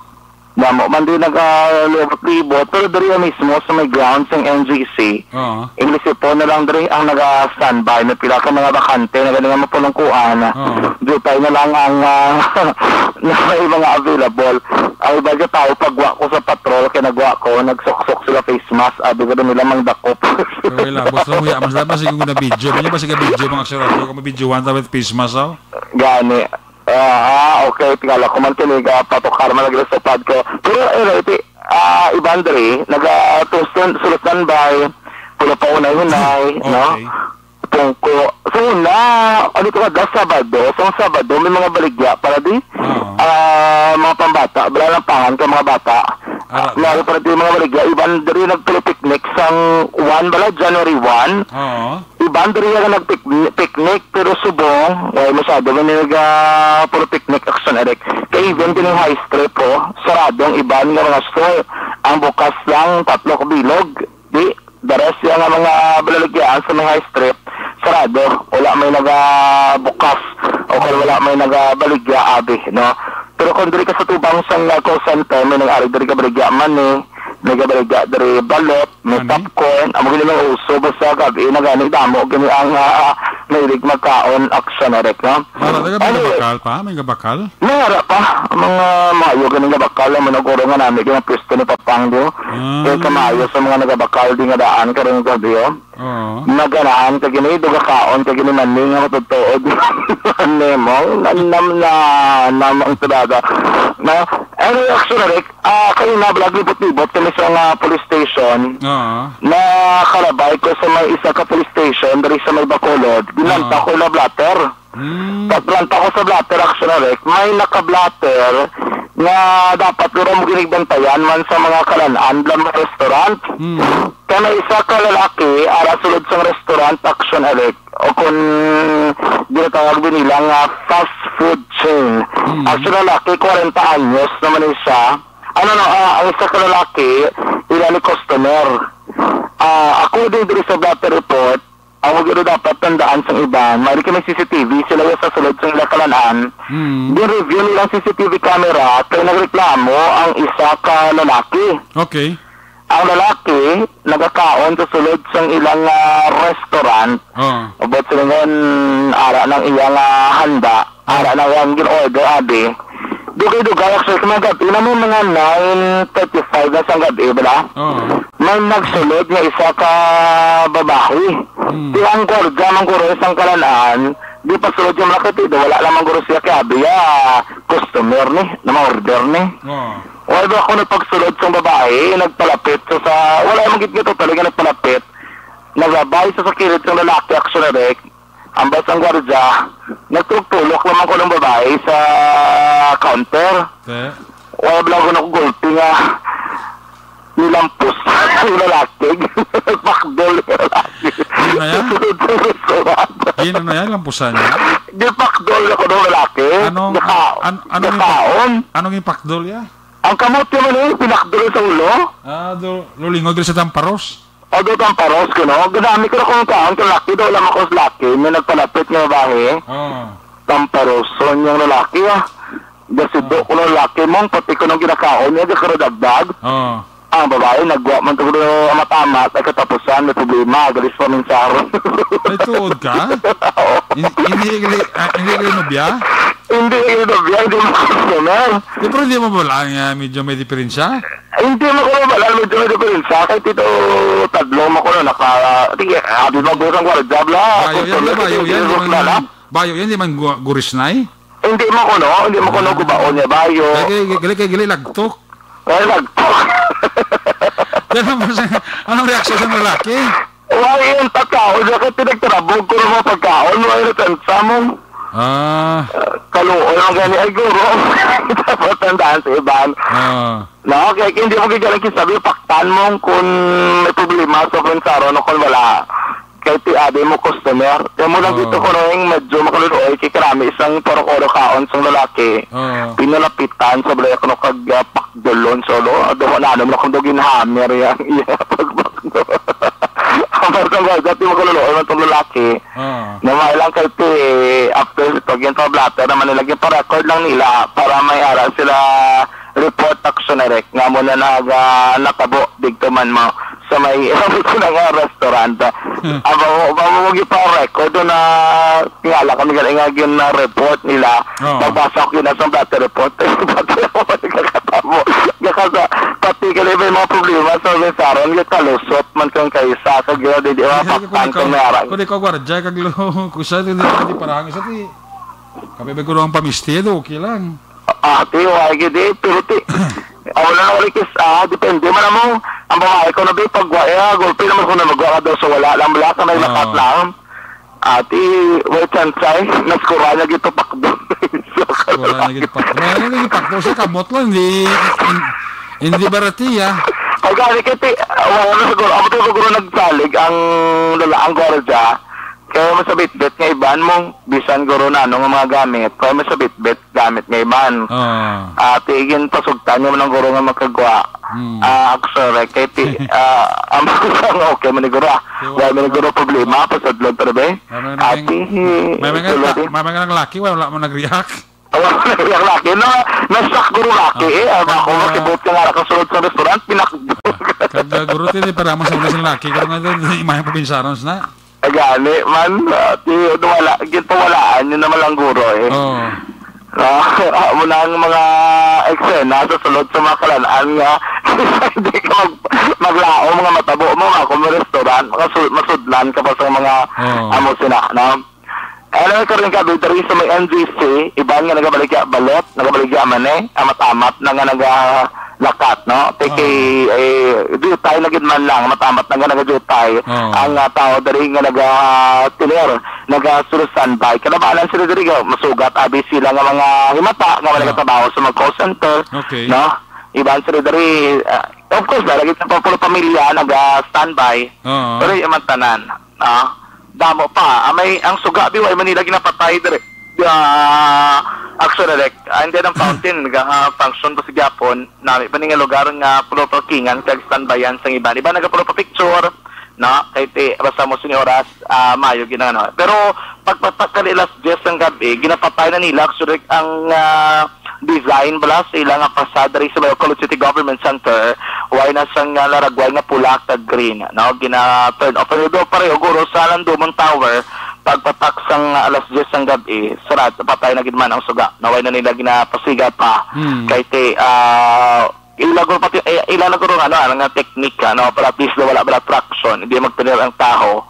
Damo man din nagalibot-libot, pero diri mismo sa may ground sang N G C, Oo. imbis ipon na lang diri ang naga-standby. May pila ka mga bakante na gani nga mapulungkuan. Oo. Dutay na lang ang, ah, na may mga available. Ang iba nga tao, pagwa ko sa patrol, kay nagwa ko, nagsuksok sila face mask. Abi ko nila, mangdakop. Pero wala, boss, lang, huya, mas dapat siguro na video. May ba siya video, mga aksyon, kung may videohan, dapat face mask, oh? Gani. Ah, ah, okay. Tingala ko man kini, ah, patukar man lagi sa pad ko. Pero, anyway, ti, ah, iban diri, naga-, sulod standby, pula pa unay-unay, no? Okay. Pungko. So, na, ano to ka, da, Sabado? So, Sabado, may mga baligya para di, Oo. ah, mga pambata, wala lang pangan ka mga bata. Ara, Lalo para di mga baligya, iban diri nagpili-picnic sang one, bala, January one. Oo. Iban diri nga nagpic-, picnic, pero subong, way masyado man nila puro picnic, Action Areca. Kay even kini high strip, oh, sarado ang iban nga mga store. Ang bukas lang, tatlo ka bilog. Di, the rest siya nga mga balaligyaan sa mga high strip, sarado. Wala may nagabukas o kung wala may nagabaligya, abi, no? Pero kung diri ka sa tubang sang, uh, call center, may nag-ari diri ka baligya man, eh. May gabaligya diri balot, may Ano? popcorn. Amo gini mga uso, basta gabi na gani, damo gini ang, ah, mahilig magkaon, Action Areca, no? Wala, may Anyway. gabakal pa? May gabakal? May ara pa. Ang mga maayo ganing gabakal, ang manuguro nga nami, gina pwesto ni Papang, di, oh. Ah. Kay kamayo sa mga nagabakal, di nga daan, karong gabi, oh. Oo. Naganahan ka gini, dugakaon ka gini, maning, ang matutuod. Nemo, nanam na, namang tirada. No? Anyway, Action Areca, ah, kayo na, balag libot-libot kami sa nga police station. Oo. Nakalabay ko sa may isa ka police station, diri sa may Bacolod. Ginanta Oo. ko na blotter. Hmm. Pagplanta ko sa blotter, Action Areca, may naka-blotter nga dapat guro mo ginigbantayan man sa mga kalan-an, lang mga restaurant. Hmm. Kay may isa ka lalaki, ara sulod sang restaurant, Action Areca, o kung ginatawag din nila nga fast food chain. Hmm. Action, lalaki, kwarenta anyos naman ni siya. Ano, no, ah, ang isa ka lalaki, ila ni customer. Ah, ako din diri sa blotter report, ang wag dapat tandaan sang iban, maaari kay may C C T V sila ya sa sulod sang ila kalan-an. Hmm. Gin-review nila ang C C T V camera kay nagreklamo ang isa ka lalaki. Okay. Ang lalaki nagakaon sa sulod sang ilang, ah, restaurant. Oh. Ubot silingon, ara nang iyang, ah, handa. Ara na ang gin-order, abi. Dugay-dugay, actually, sa mga gabi na may mga nine thirty-five na sang gabi, bala? Oo. May nagsulod nga isa ka babayi. Hmm. Di ang gwardiya man guro sang kalan-an, di pa sulod yung mga katido, wala naman guro siya kay abi, ah, customer ni, na ma-order ni. Oo. Wala ba ako nagpagsulod sang babayi, nagpalapit sa, sa, wala man gid nga totally nga nagpalapit. Naglabay sa, sa kilid sang lalaki, Action Areca, ambas ang gwardiya, nagtulok-tulok naman ko ng babayi sa counter. Te? Wala ba lang ako nakugulpi nga nilampos ang lalaki. Pakdol ang lalaki. Yun na yan? Susunod sa restaurant. Yun na yan, lampusan niya? Di pakdol ako ng lalaki. Anong, Naka-, an-, anong yung pak-, nakaon. Anong yung pakdol ya? Ang kamot naman eh, pinakdol sa ulo. Ah, do, lulingog sa tamparos. Although tamparos ko, no? Ganami ko na kung kaon, kung laki daw lang ako sa laki, may nagpalapit nga babae. Oo. Tamparoson yung lalaki, ah. Gasido Oo. ko ng lalaki mong, pati ko nung ginakaon niya, gakaradagdag. Oo. Ang babae, nagwa man to ang matamat, ay katapusan, may problema, galis pa minsaron. May tuod ka? Oo. Hin-, hindi gali, ah, hindi gali nobya? Hindi gali nobya, hindi mo customer. Di, pero di mo wala nga medyo may diferensya? Hindi mo ko ba alam, medyo may diferensya. Kay Tito Tadlong mo ko na naka, di, abi mo, busang ko, job la. Bayo yan, di ba? Bayo yan, di man, bayo yan, di man gu-, gurisnay? Hindi mo ko, no? Hindi mo ko, no, gubaon niya, bayo. Kay, kay, kay, kay, kay, lagtok. Ay, lagtok. Pero mo siya, anong reaksyon sa lalaki? Why yung pagkaon? Sa kay pinagtarabog ko ng mga pagkaon, why na tansa mo? Ah. Kaluoy ang gani, ay, guro. Dapat tandaan sa iban. Ah. No, kaya hindi mo gigaling kisabi, paktan mo kung may problema sa pensaro, no, kung wala. Kay ti adi mo customer. Kaya mo lang Oo. dito ko rin medyo makaluloy, kay karami isang puro-kuro kaon sang lalaki. Oo. Pinalapitan sa balay ako, no, kag, ah, pakdulon. So, do, do, na, ano, mo na kung do ginhammer yan. Iya, pagbakdo. Ang parang gagati mo kaluloy, man tong lalaki. Oo. Na may lang kay ti, after ito, ginpa-blotter naman nila, ginpa-record lang nila para may ara sila report action direct nga mo na naga, natabo dito man mo sa may sa nga restaurant. Hmm. Aba mo, aba mo gipa-record na tingala kami galing nga gin-report nila. Oo. Magbasa ko yun sa blotter report. Pati ako magkakatabo. Gakasa, pati ka may mga problema sa mensaron, yung kalusot man kang kaisa, kag yun, di, di, Kaya mapaktan kung kung ikaw, may arang. kung ikaw gwardiya, kag lo, kusa, di, di, di parang, sa ti, Kape ba ko ang pamisti? Ito, okay lang. Ah, ti, wa, gid, eh, pero ti, ah, wala na ulit kis-, ah, depende man mo. Ang babae ko na, be, pag wa, eh, gulpi naman ko na magwa ka daw sa wala lang, wala ka may Ah. lakat lang. Ah, ti, wa, chance, ay, naskura niya gito pakdo. Wala na gid pakdo. May ano na gid pakdo sa kamot lang, hindi, hin-, hindi barati, ah. Ay, gani, kay ti, ah, wala na siguro. Amo to siguro nagsalig ang lala-, ang gwardiya. Kaya mo sa bitbit nga iban mong bisan guro na ano nga mga gamit. Kaya mo sa bitbit gamit nga iban. Ah. Ati igin pasugtan niya man ang guro nga makagwa. Hmm. Ah, actually, kay ti, ah, ang mga okay man ni guro, ah. Di, Wala man ni guro problema, pasudlon pa rin, eh. May mga Ati, naging, may mga sulod, nagla-, eh. may mga naglaki, wala mo nag-react. Wala mo nag-react laki. Na, na-shock guro laki, Ah, eh. Ang kag, ako, ah, makibot ka nga nakasulod sa restaurant, pinakbo. Kag, ah, guro, ti, para mo sa mga laki, guro nga doon, imahe pa pinsaron na. Ay, gani, man, ah, ti, wala, ginpawalaan yun naman lang guro, eh. Oo. Ah, amo na ang mga eksena sa sulod sa mga kalan-an nga hindi ka mag-, maglaom nga matabo mo nga kung may restaurant, makasu-, masudlan ka pa sa mga Oo. amo sina, no? Ano, karon ka, diri sa may N G C, iban nga nagabaligya balot, nagabaligya man, eh, amat-amat na nga nagalakat, no? Ti kay, Ah. eh, dutay na gid man lang, amat-amat na nga nagadutay Oo. ang, ah, tao diri nga naga-, tener, naga-standby. Kalabanan sila diri, ga-, masugat, abi sila nga mga himata nga mga Ah. nagatrabaho sa mga call center, Okay. no? Iban sila diri, ah, of course, dara gid sa puro pamilya naga-standby. Oo. Pero yung man tanan, ah, damo pa. Ah, may, ang suga, bi, wa man nila ginapatay diri. Ah, actually, like, ah, and then ang fountain, naga-function pa sa gyapon, nami pa ni nga lugar nga puro parkingan, kag standbyan sa iban. Iban nagapulo pa picture, na, kay ti, basta mo sini oras, ah, mayo ginang ano. Pero pagpatak ka nila alas diyes ng gabi, ginapatay na nila, actually, ang, ah, design bala sa ila nga pasada rin sa may Bacolod City Government Center, way na sang, ah, laragway nga pula kag green, no? Gina-turn off. Pero do pareho, guro, sa Landumon Tower, pagpatak sang alas diyes sang gabi, sarat, patay na gid man ang suga. Na way na nila ginapasiga pa. Hmm. Kay ti, ah, ila guro pati, eh, ila na guro, ano, ano nga technique, ano, para at least wala, wala traction, hindi magtuloy ang taho,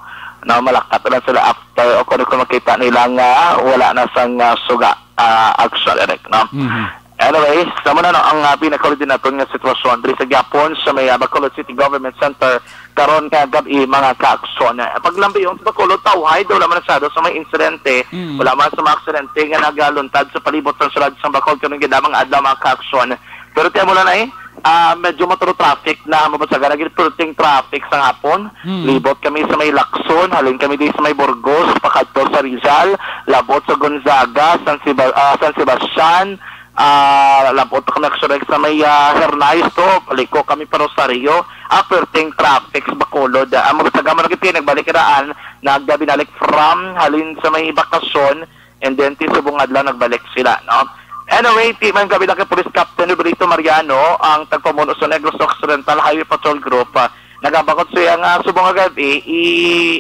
no, malakat lang sila after, o kung, kung makita nila nga wala na sang, ah, suga, ah, action, Eric, no? Mhm. Anyway, sa muna, no, ang, ah, pinakaulid naton nga sitwasyon diri sa gyapon sa may, ah, Bacolod City Government Center karon nga gabi, mga ka-aksyon. Eh, paglambi yung sa Bacolod, tawhay, wala man masyado sa may insidente, Mm. wala man sa mga aksidente nga nagaluntad sa palibot sa syudad sa Bacolod karon gid, mga adlaw, mga ka-aksyon. Pero tiyan mo lang, eh, ah, medyo motor traffic na mabasagan, naging perting traffic sa hapon. Hmm. Libot kami sa may Lacson, halin kami di sa may Burgos, pakadto sa Rizal, labot sa Gonzaga, San Seba-, ah, San Sebastian, ah, labot kami actually sa may, ah, Hernais to, paliko kami pa Rosario, ah, perting traffic sa Bacolod. Ah, ang mga taga mo nagiti, nagbalik karaan, nagbinalik from, halin sa may Bakasyon, and then, ti subong adlaw nagbalik sila, no? Anyway, ti man gabi lang kay Police Captain Roberto Mariano, ang tagpamuno sa Negros Occidental Highway Patrol Group. Ah, nagabakod siya nga subong nga gabi, i,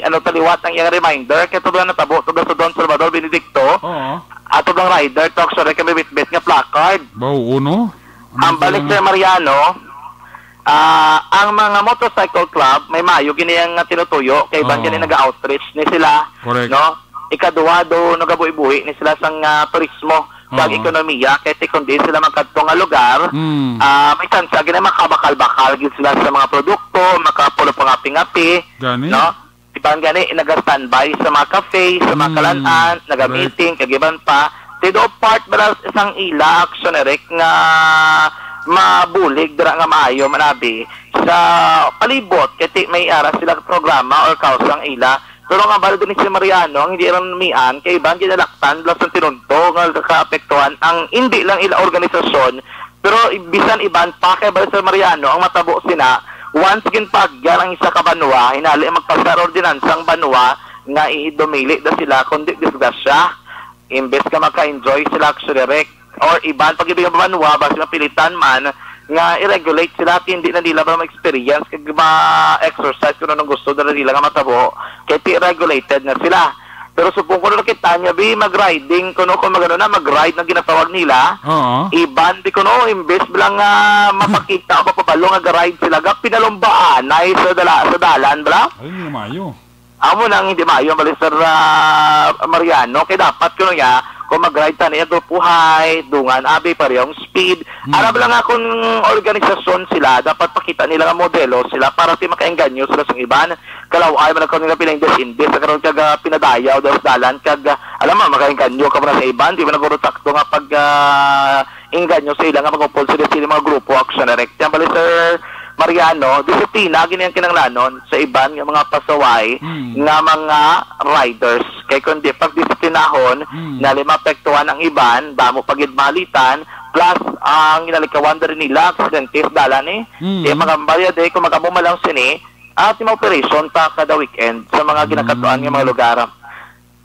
ano, taliwat ang iyang reminder kay tubang natabo, tubang sa Don Salvador Benedicto. Oo. Ato bang rider, talk sa kami bitbit nga placard. Ba, oo, no? Ano Ang balik kaya sa Mariano, Ah, ang mga motorcycle club, may maayo gini ang, ah, tinutuyo, kay iban Oo. gani naga-outreach ni sila, Correct. no? Ikaduha do, nagabuhi-buhi ni sila sang, ah, turismo, sa Oo. ekonomiya, kay ti kundi sila magkadto nga lugar, Mm. ah, may tsansa gani makabakal-bakal gid sila sa mga produkto, makapulo pangapi-ngapi, Gani? no? Iban gani, naga-standby sa mga cafe, sa mga Mm, kalan-an, naga-meeting, correct. kag iban pa. Ti do part bala sang ila action, Eric, nga mabulig dira nga maayo man abi sa palibot, kay ti may ara sila programa or kausa ang ila. Pero nga bala din si Mariano, ang hindi rin mian, kay iban ginalaktan, bala sang tinunto, nga kakaapektuhan ang hindi lang ila organisasyon, pero i-, bisan iban pa kay Barrister Mariano ang matabo sina, once ginpaagyan ang isa ka banwa, hinali magpasar ordinansa ang banwa nga idumili da sila, kundi disgrasya. Imbes ka maka-enjoy sila, Action Direct, or iban pag ibig banwa, basi mapilitan man nga i-regulate sila, at hindi na nila ba ma-experience kag ma-exercise kung anong gusto nila nga matabo, kay ti regulated na sila. Pero subong ko na nakita niya, bi, mag-riding, kuno kung magano na, mag-ride na ginatawag nila. Oo. Iban, di kuno, imbes lang nga mapakita o mapabalo nga ga-ride sila, ga pinalumbaanay sa dala-, sa dalan, bala? Ay, hindi na maayo. Amo na ang hindi maayo, bali, Sir, ah, Mariano. Kay dapat kuno niya, kung mag-ride ta niya, grupuhay, dungan, abi, parehong speed. Hmm. Aram lang nga kung organisasyon sila, dapat pakita nila nga modelo sila para ti makaengganyo sila sa iban. Kalaw-ay man ako nga pinaindis-indis, sa karon kag, ah, pinadayaw daw sa dalan, kag, ah, alam mo, makaingganyo ka man sa iban, di man naguro sakto nga pag, ah, ingganyo sa ila nga mag-upod sila sa ilang mga grupo, Action Direct. Yan bali, Sir Mariano, disiplina, gini ang kinanglanon sa iban nga mga pasaway Mm. nga mga riders. Kay kung di pagdisiplinahon, Mm. nali maapektuhan ang iban, damo pa gid malitan, plus ang ginalikawan diri nila, aksidente sa dalan, eh. Mm. Di magambal ya, di, kung mag-amo man lang sini, at yung operation pa kada weekend sa mga Mm. ginakatuan nga mga lugar.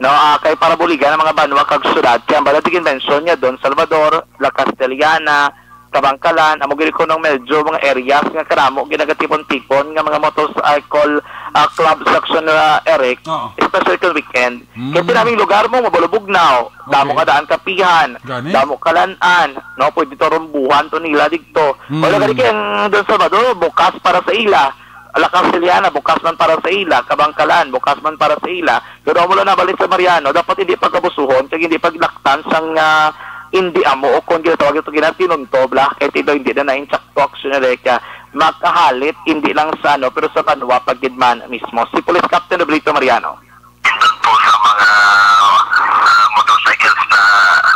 No, ah, kay para buligan ang mga banwa kag syudad, kay ang balad ginmension niya, Don Salvador, La Castellana, Kabangkalan, amo gid kuno ang medyo mga areas nga karamo ginagatipon-tipon nga mga motorcycle, ah, club section, ah, Eric, Oo. especially kung weekend. Mm. Kay ti naming lugar mo, Mabalubugnaw, damo Okay. ka daan kapihan, Gani? damo kalan-an, no, pwede to rumbuhan to nila digto. Mm. Wala gani kay ang Don Salvador, bukas para sa ila. La Castellana, bukas man para sa ila, Kabangkalan, bukas man para sa ila. Pero amo lang na, bali, Sir Mariano, dapat hindi pagkabusuhon, kag hindi paglaktan sang, ah, hindi amo, o kung ginatawag ito, ginatinunto, bla, kay ti do hindi na na insakto aksyon na, like, ah, makahalit, hindi lang sa, ano, pero sa banwa pa gid man mismo. Si Police Captain Roberto Mariano. Doon po sa mga, ah, motorcycles na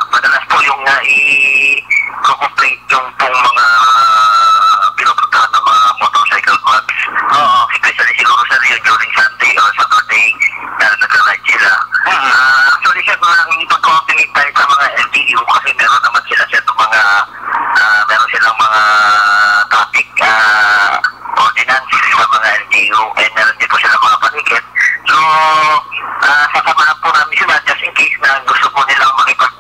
madalas po yung nai-complain yung pong mga pinupuntahan ng mga motorcycle clubs. Oo. Especially siguro, sir, yung during Sunday or Saturday na nagra-ride sila. Mm. Ah, actually, sir, kung nakikipag-coordinate tayo sa mga L G U kasi meron naman sila, sir, mga, ah, meron silang mga traffic, ah, ordinance sa mga L G U, and meron din po sila mga panikit. So, ah, sasamahan po namin sila just in case na gusto po nilang makipag,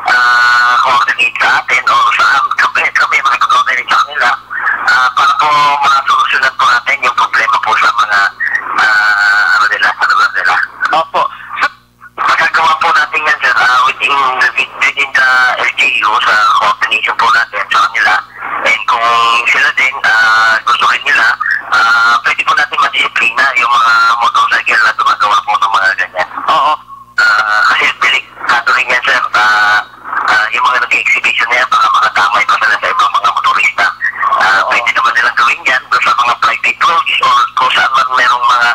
ah, coordinate sa atin o sa am-, kami, kami makipag-coordinate sa kanila, ah, para po masolusyonan po natin yung problema po sa mga, ah, ano nila, sa lugar nila. Opo. Magagawa po natin yan, sir, ah, within, within the L G U, sa coordination po natin sa kanila. And kung sila din, ah, gusto rin nila, ah, pwede po natin madisiplina yung mga motorcycle na gumagawa po ng mga ganyan. Oo. Ah, kasi delikado rin yan, sir. Ah, ah, yung mga nag-exhibition na yan, baka makatamay pa sila sa ibang mga motorista. Ah, Oo. Pwede naman nilang gawin yan doon sa mga private roads or kung saan man merong mga,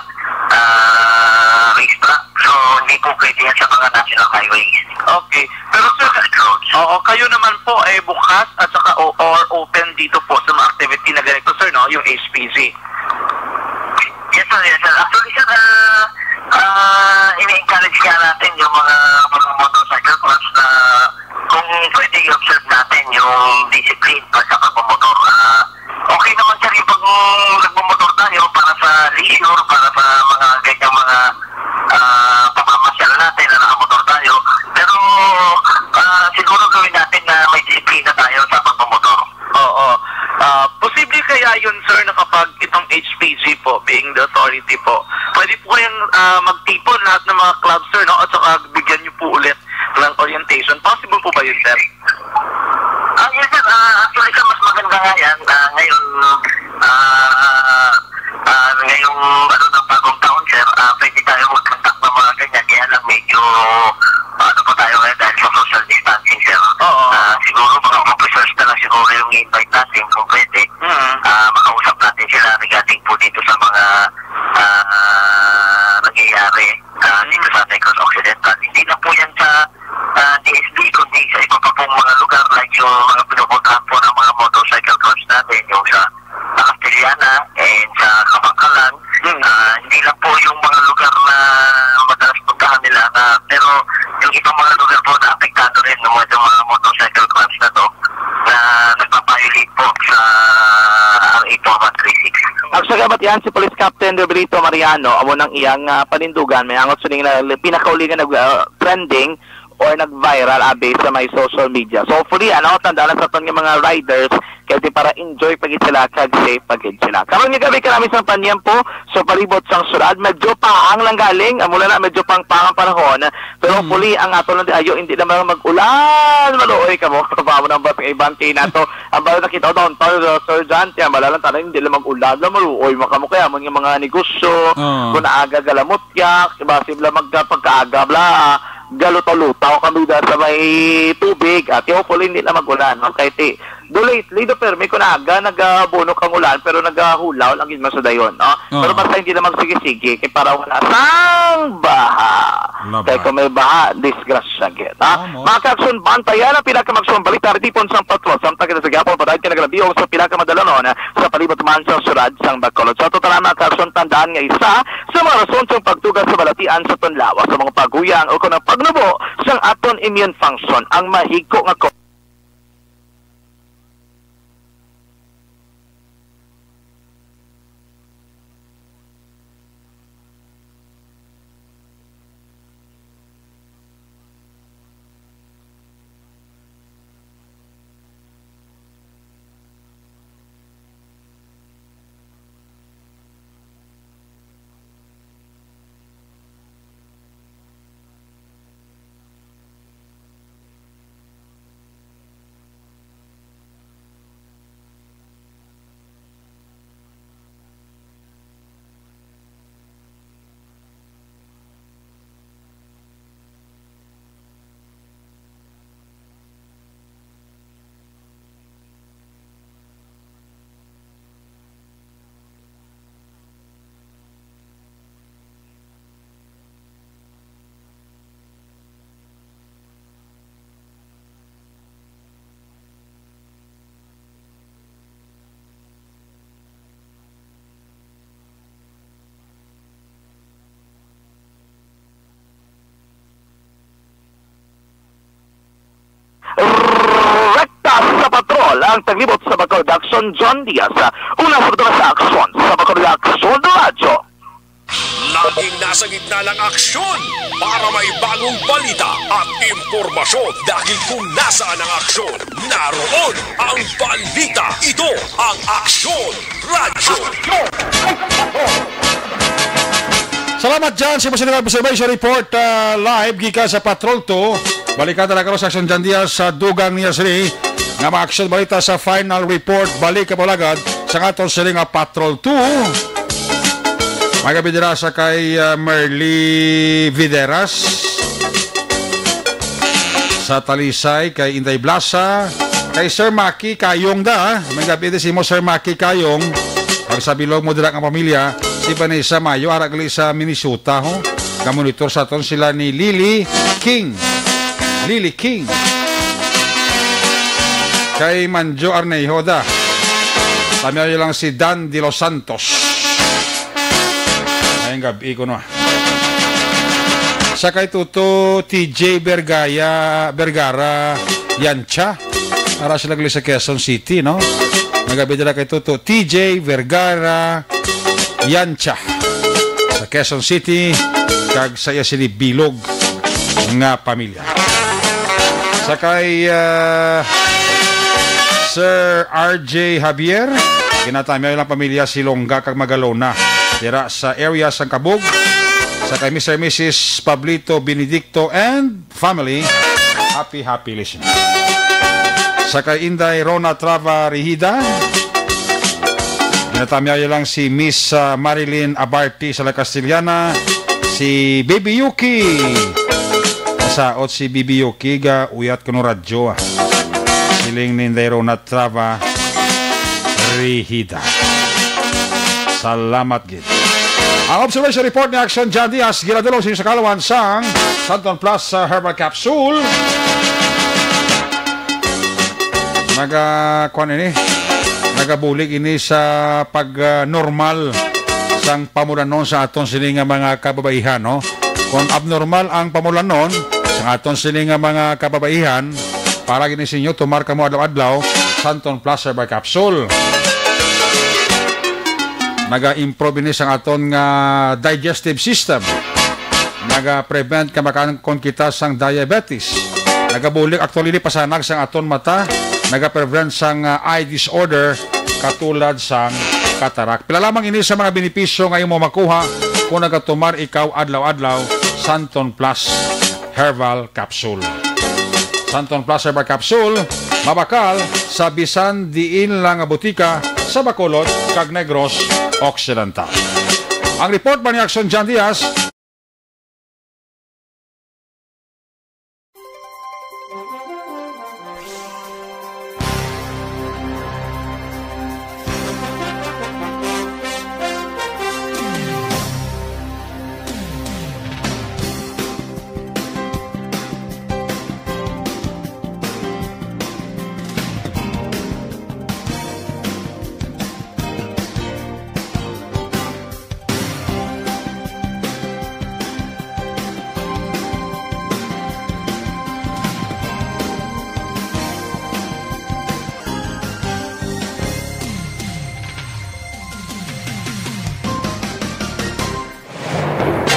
ah, racetrack. So, hindi po pwede yan sa mga national highways. Okay. Pero, sir, Public roads. Oo, kayo naman po ay bukas at saka o-, or open dito po sa mga activity na ganito, sir, no? Yung H P G. Yes, sir. Yes, sir. Actually, sir, ah, ah, ini-encourage nga natin yung mga, mga motorcycle clubs na kung pwede i-observe natin yung discipline pag sa pagmumotor. Ah, okay naman, sir, yung pag nagmumotor tayo para sa leisure, para sa mga ganyang mga, ah, pamamasyal natin na nakamotor tayo. Pero, ah, siguro gawin natin na may disiplina tayo sa pagmumotor. Oo. Ah, posible kaya yun, sir, na kapag itong H P G po, being the authority po, pwede po kayang, ah, magtipon lahat ng mga club, sir, no? At saka bigyan niyo po ulit ng orientation. Possible po ba yun, sir? Ah, yes, sir. Ah, actually, sir, mas maganda nga yan. Ah, ngayon, ah, Then, ng mga, mga motorcycle clubs na to na nagpa-violate po sa R A four one three six. Ang sa kabatian, si Police Captain Roberto Mariano, amo nang iyang, ah, panindugan, may angot sining na pinakaulingan nag, ah, trending or nag-viral abi sa may social media. So, hopefully, ano, tandaan na sa aton nga mga riders, kay di para enjoy pa gid sila, kag safe pa gid sila. Karon nga gabi, karami sang panyempo, so palibot sang syudad, medyo paang lang galing, amo na, medyo pangpang ang panahon, pero Mm. hopefully, ang ato lang di ayo, hindi naman mag-ulan, maluoy kamo, paamo nang bas nga ibang kay nato, ang bala nakita ko downtown, uh, Sir John, kaya bala lang tanan, hindi lang mag-ulan, lang maluoy, makamo kaya mo nga mga negosyo, Oo. kung naaga galamot, yak, iba, sibla magpagkaaga, bla, galutaw-lutaw kami da sa may tubig, at hopefully, hindi na mag-ulan, no? Kay ti, do lately, do permi ko na aga, nagabunok ang ulan, pero nagahulaw lang gid man sa dayon, no? Oo. Pero basta hindi na magsige-sige, kay para wala sang baha. Wala Kay ba? kung may baha, disgrasya gid, ha? Oo, mo. Mga ka-aksyon, bantayan ang pinakamaksyon balita, ritipon sang patrol, samtang kita sa gihapon, padayag ka nagalabiong sa pinakamadalanon, sa palibot man sa syudad sang Bacolod. Sa total, mga ka-aksyon, tandaan nga isa sa mga rason sang pagtuga sa balatian sa aton lawas, sa mga paguyang o kung ang pagnubo sang aton immune function, ang mahigko nga ko- Rekta sa patrol ang taglibot sa Bacolod Aksyon, John Diaz. Una sa patrol sa aksyon sa Bacolod Aksyon Radyo. Laging nasa gitna ng aksyon para may bagong balita at impormasyon, dahil kung nasaan ang aksyon, naroon ang balita. Ito ang Aksyon Radyo. Salamat dyan sa Pacific Observation Report, ah, live gikan sa Patrol two. Balikan na lang karon sa aksyon dyan diya sa dugang niya sini nga mga aksyon balita sa final report. Balik ka palagad sa aton sini nga Patrol two. May gabi dira sa kay, ah, Merly Videras. Sa Talisay, kay Inday Blasa, kay Sir Maki Kayong da, ah. May gabi di si mo, Sir Maki Kayong. Ang sa bilog mo dira nga pamilya, si Vanessa Mayo, ara gali sa Minnesota, ho. Kamonitor sa aton sila ni Lily King. Lily King. Kay Manjo Arnejo da. Tamiyaw lang si Dan de los Santos. Ay, ang gabi ko, no? Sa kay Tuto T J Bergaya, Bergara, Yancha. Ara sila gali sa Quezon City, no? Nagabi dira kay Tuto T J Vergara, Yancha. Sa Quezon City, kag sa iya sini bilog nga pamilya. Sa kay, ah, Sir R J Javier, ginatamiyaw ilang pamilya si Longga kag Magalona dira sa area sang Kabug. Sa kay Mister Missus Pablito Benedicto and family, happy, happy listening. Sa kay Inday Rona Trava Rihida, ginatamiyaw lang si Miss, ah, Marilyn Abarti sa La Castellana, si Baby Yuki. Saot si Baby Yuki, ga uyat kuno radyo, ah. Siling ni Inday Rona Trava Rihida. Salamat gid. Ang observation report ni Action John Diaz, ginadulong sa inyo sa kalawan sang Santon Plus, uh, Herbal Capsule. Naga, kuwan ini, nagabulig ini sa pag, uh, normal sang pamulanon sa aton sini nga mga kababaihan, no? Kung abnormal ang pamulanon, sa Aton sini nga mga kababaihan, para gini sa inyo, tumar kamo adlaw-adlaw, Santon Plus Herbal Capsule. Naga-improve ini sang aton nga digestive system. Naga-prevent ka makaangkon kita sang diabetes. Nagabulig, actually, ni pasanag sang aton mata. Naga-prevent sang, ah, eye disorder, katulad sang katarak. Pila lamang ini sa mga benepisyo nga imo makuha kung nagatumar ikaw adlaw-adlaw Santon Plus Herbal Capsule. Santon Plus Herbal Capsule, mabakal sa bisan diin lang nga butika sa Bacolod kag Negros Occidental. Ang report man ni Action John Diaz.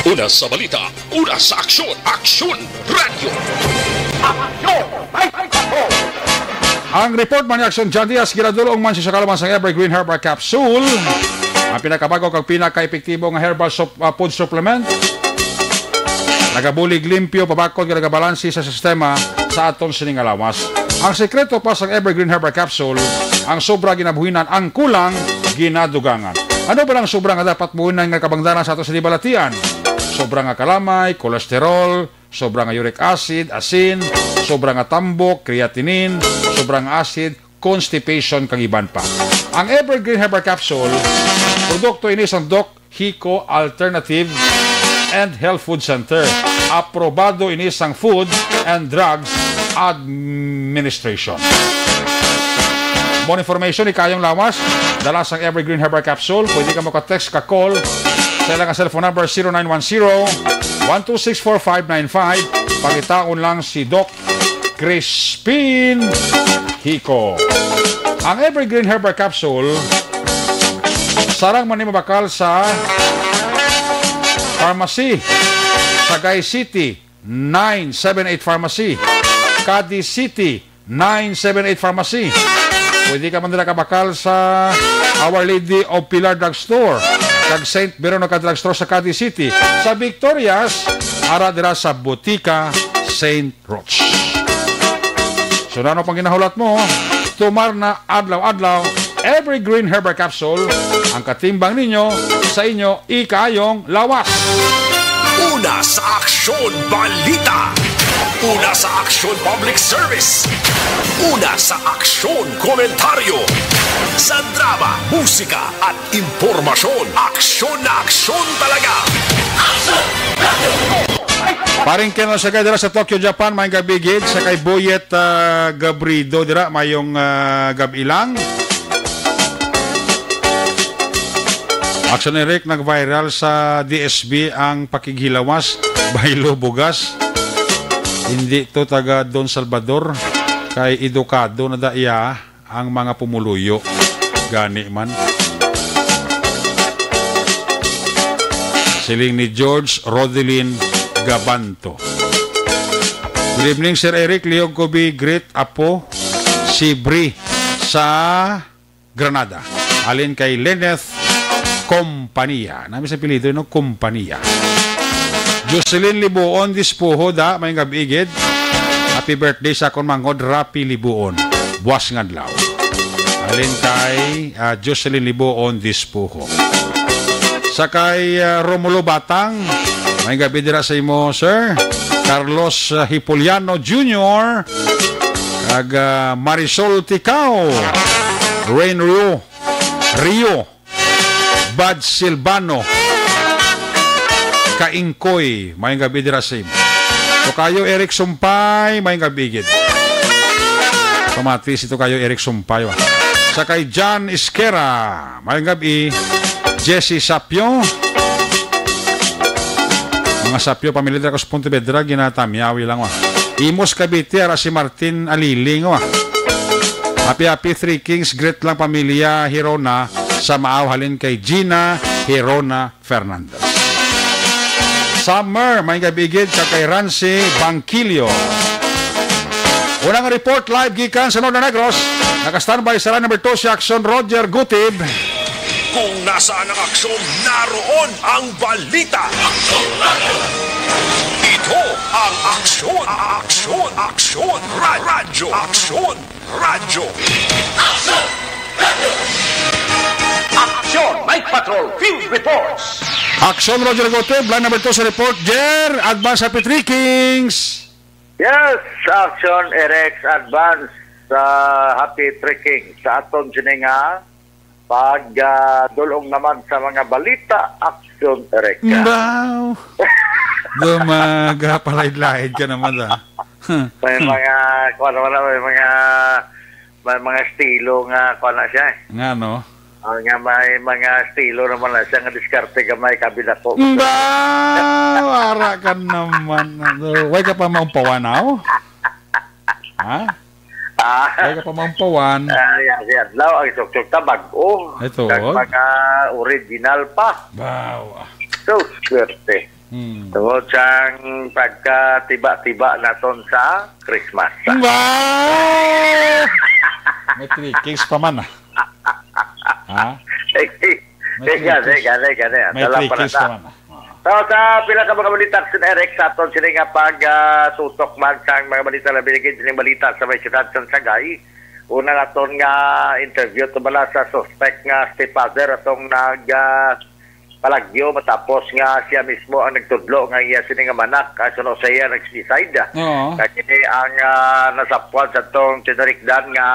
Una sa balita, una sa aksyon, Aksyon Radyo. Ang report man ni Action John Diaz, ginadulong man sa kalaman sang Evergreen Herbal Capsule. Ang pinakabago kag pinakaepektibo nga herbal sup-, ah, food supplement. Nagabulig limpyo, pabakod nga nagabalansi sa sistema sa aton sining nga lawas. Ang sekreto pa sang Evergreen Herbal Capsule, ang sobra ginabuhinan, ang kulang ginadugangan. Ano ba ang sobra nga dapat buhinan nga kabangdanan sa aton sini balatian? Sobra nga kalamay, cholesterol, sobra nga uric acid, asin, sobra nga tambok, creatinine, sobra nga acid, constipation, kag iban pa. Ang Evergreen Herbal Capsule, produkto ini sang Doc Hico Alternative and Health Food Center. Aprobado ini sang Food and Drugs Administration. More information, ikayong lawas, dala sang Evergreen Herbal Capsule. Pwede ka maka-text, ka-call sa ilang cellphone number, zero nine one zero, one two six, four five nine five. Pangitaon lang si Doc Crispin Hico. Ang Evergreen Herbal Capsule, sarang man ni mabakal sa pharmacy, Sagay City, nine seven eight Pharmacy, Cadiz City, nine seven eight Pharmacy. Pwede ka man dira kabakal sa Our Lady of Pilar Drugstore kag Saint Veronica Drugstore sa Cadiz City. Sa Victorias, ara dira sa Botica Saint Roch. So, ano pang ginahulat mo? Tumar na adlaw-adlaw, Evergreen Herbal Capsule, ang katimbang ninyo sa inyo ikaayong lawas. Una sa aksyon, balita. Una sa aksyon, public service. Una sa aksyon, komentaryo. Sa drama, musika, at impormasyon. Aksyon na aksyon talaga. Paring Ken Osaga dira sa Tokyo, Japan, maayong gab-i gid. Sa kay Boyet, ah, Gabrido dira, maayong, ah, gab-i lang. Action Eric, nag-viral sa D S B ang pakighilawas, baylo bugas. Hindi to taga Don Salvador, kay edukado na da iya ang mga pumuluyo. Gani man. Siling ni George Rodelin Gabanto. Good evening, Sir Eric. Lihog ko bi greet apo si Bri sa Granada. Halin kay Lyneth Compania. Nami sa apelyido, no? Compania. Jocelyn Libuon Dispuho, da, maayong gab-i gid. Happy birthday sa akon manghod, Rapi Libuon. Buas nga adlaw. Halin kay, ah, Jocelyn Libuon Dispuho. Sa kay, ah, Romulo Batang, maayong gab-i dira sa imo, sir. Carlos, ah, Hipoliano Junior, kag, ah, Marisol Ticao, Rain Rio, Rio, Bad Silvano, Kaingkoy, maayong gab-i dira sa imo. Tokayo Eric Sumpay, maayong gab-i gid. Pamati si Tokayo Eric Sumpay, wa. Sa kay John Esquera, maayong gab-i. Jesse Sapio, Mga sapyo, pamilya dira ko sa Pontevedra, ginatamyawi lang, wa. Imus, Cavite, ara si Martin Aliling, wa. Happy, happy Three Kings, greet lang pamilya Hirona sa Maaw, halin kay Gina Hirona Fernandez. Summer, may gabi gid ka kay Rancy Bangkilio. Unang report live gikan sa Northern Negros. Naka-standby sa line number two si Action Roger Gutib. Kung nasaan ang aksyon, naroon ang balita. Ito ang Aksyon, Aksyon, Aksyon Ra- Radyo. Aksyon Radyo. Action Night Patrol Field Reports. Action, Roger Gutib, line number two sa report. Jer, advance, Happy Three Kings. Yes, Action Erex, advance sa Happy Three Kings. Sa aton sini nga pag, ah, dulong naman sa mga balita, Action Erex. Baw. Dumaga, palaid-laid ka naman, ah. May mga, kuwan naman na, may mga, may mga estilo nga, kuwan na siya, eh. Nga, no? Ah, nga may mga estilo naman na siya, nga diskarte ka may kabila ko. Baw, ara ka naman. Ano, way ka pa maumpawan, aw? Ha? Ah. Way ka pa maumpawan. Ah, yan, yan. Law, ang suksok ta, bag-o. Ito, Kag oh. mga original pa. Baw. So, swerte. Hmm. Tungod sang pagkatiba-tiba naton sa Christmas. Wow! May three Ks pa man, ah. Ha? May Teka, three Ks. teka, teka, teka. May Dala three pa na Ks ta. pa man, ah. So, sa pila ka mga balita, Action Erex, sa aton sini nga pag, ah, tutok man sang mga balita na binigay, sining balita sa may siyudad sa Sagay. Una naton nga interview to bala sa suspect nga stepfather atong nag, ah, palagyo matapos nga siya mismo ang nagtudlo nga iya sini nga manak, ah, suno sa iya nag-suicide. Oo. Kay kini ang, ah, nasapwan sa tong tinurikdan nga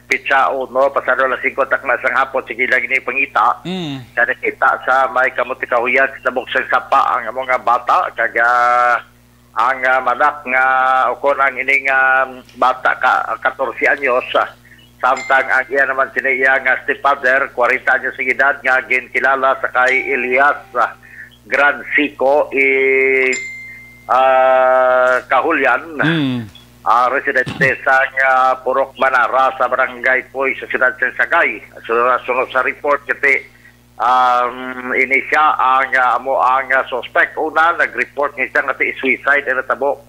pitsa uno, pasado alas singko takna sang hapon, sige lang ini pangita. Mm. Sa nakita sa may kamuti kahuyan sa tabok sang sapa ang amo nga bata, kag, ah, ang, ah, manak nga, o kon ang ining, ah, bata ka, katorse anyos, ah, samtang ang iya naman sini iya nga stepfather, kwarenta anyos ang edad, nga ginkilala sa kay Elias, ah, Gransico, i, ah, Kahulyan, Mm. ah, residente sa, ah, Purok Manara sa Barangay Puy sa siyudad sa Sagay. Sunod, sunod sa report, kati, um, ini siya ang, ah, amo ang, ah, suspect. Una, nag-report nga siya nga ti suicide ang natabo.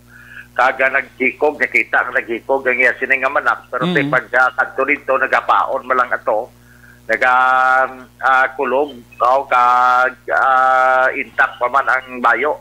Kag, ah, naghikog, nakita nga naghikog ang iya sini nga manak. Pero ti Mm. pagkakadto dito, nagapaon man lang ato. Naga, ah, kulog, oh, kag, ah, intact pa man ang bayo.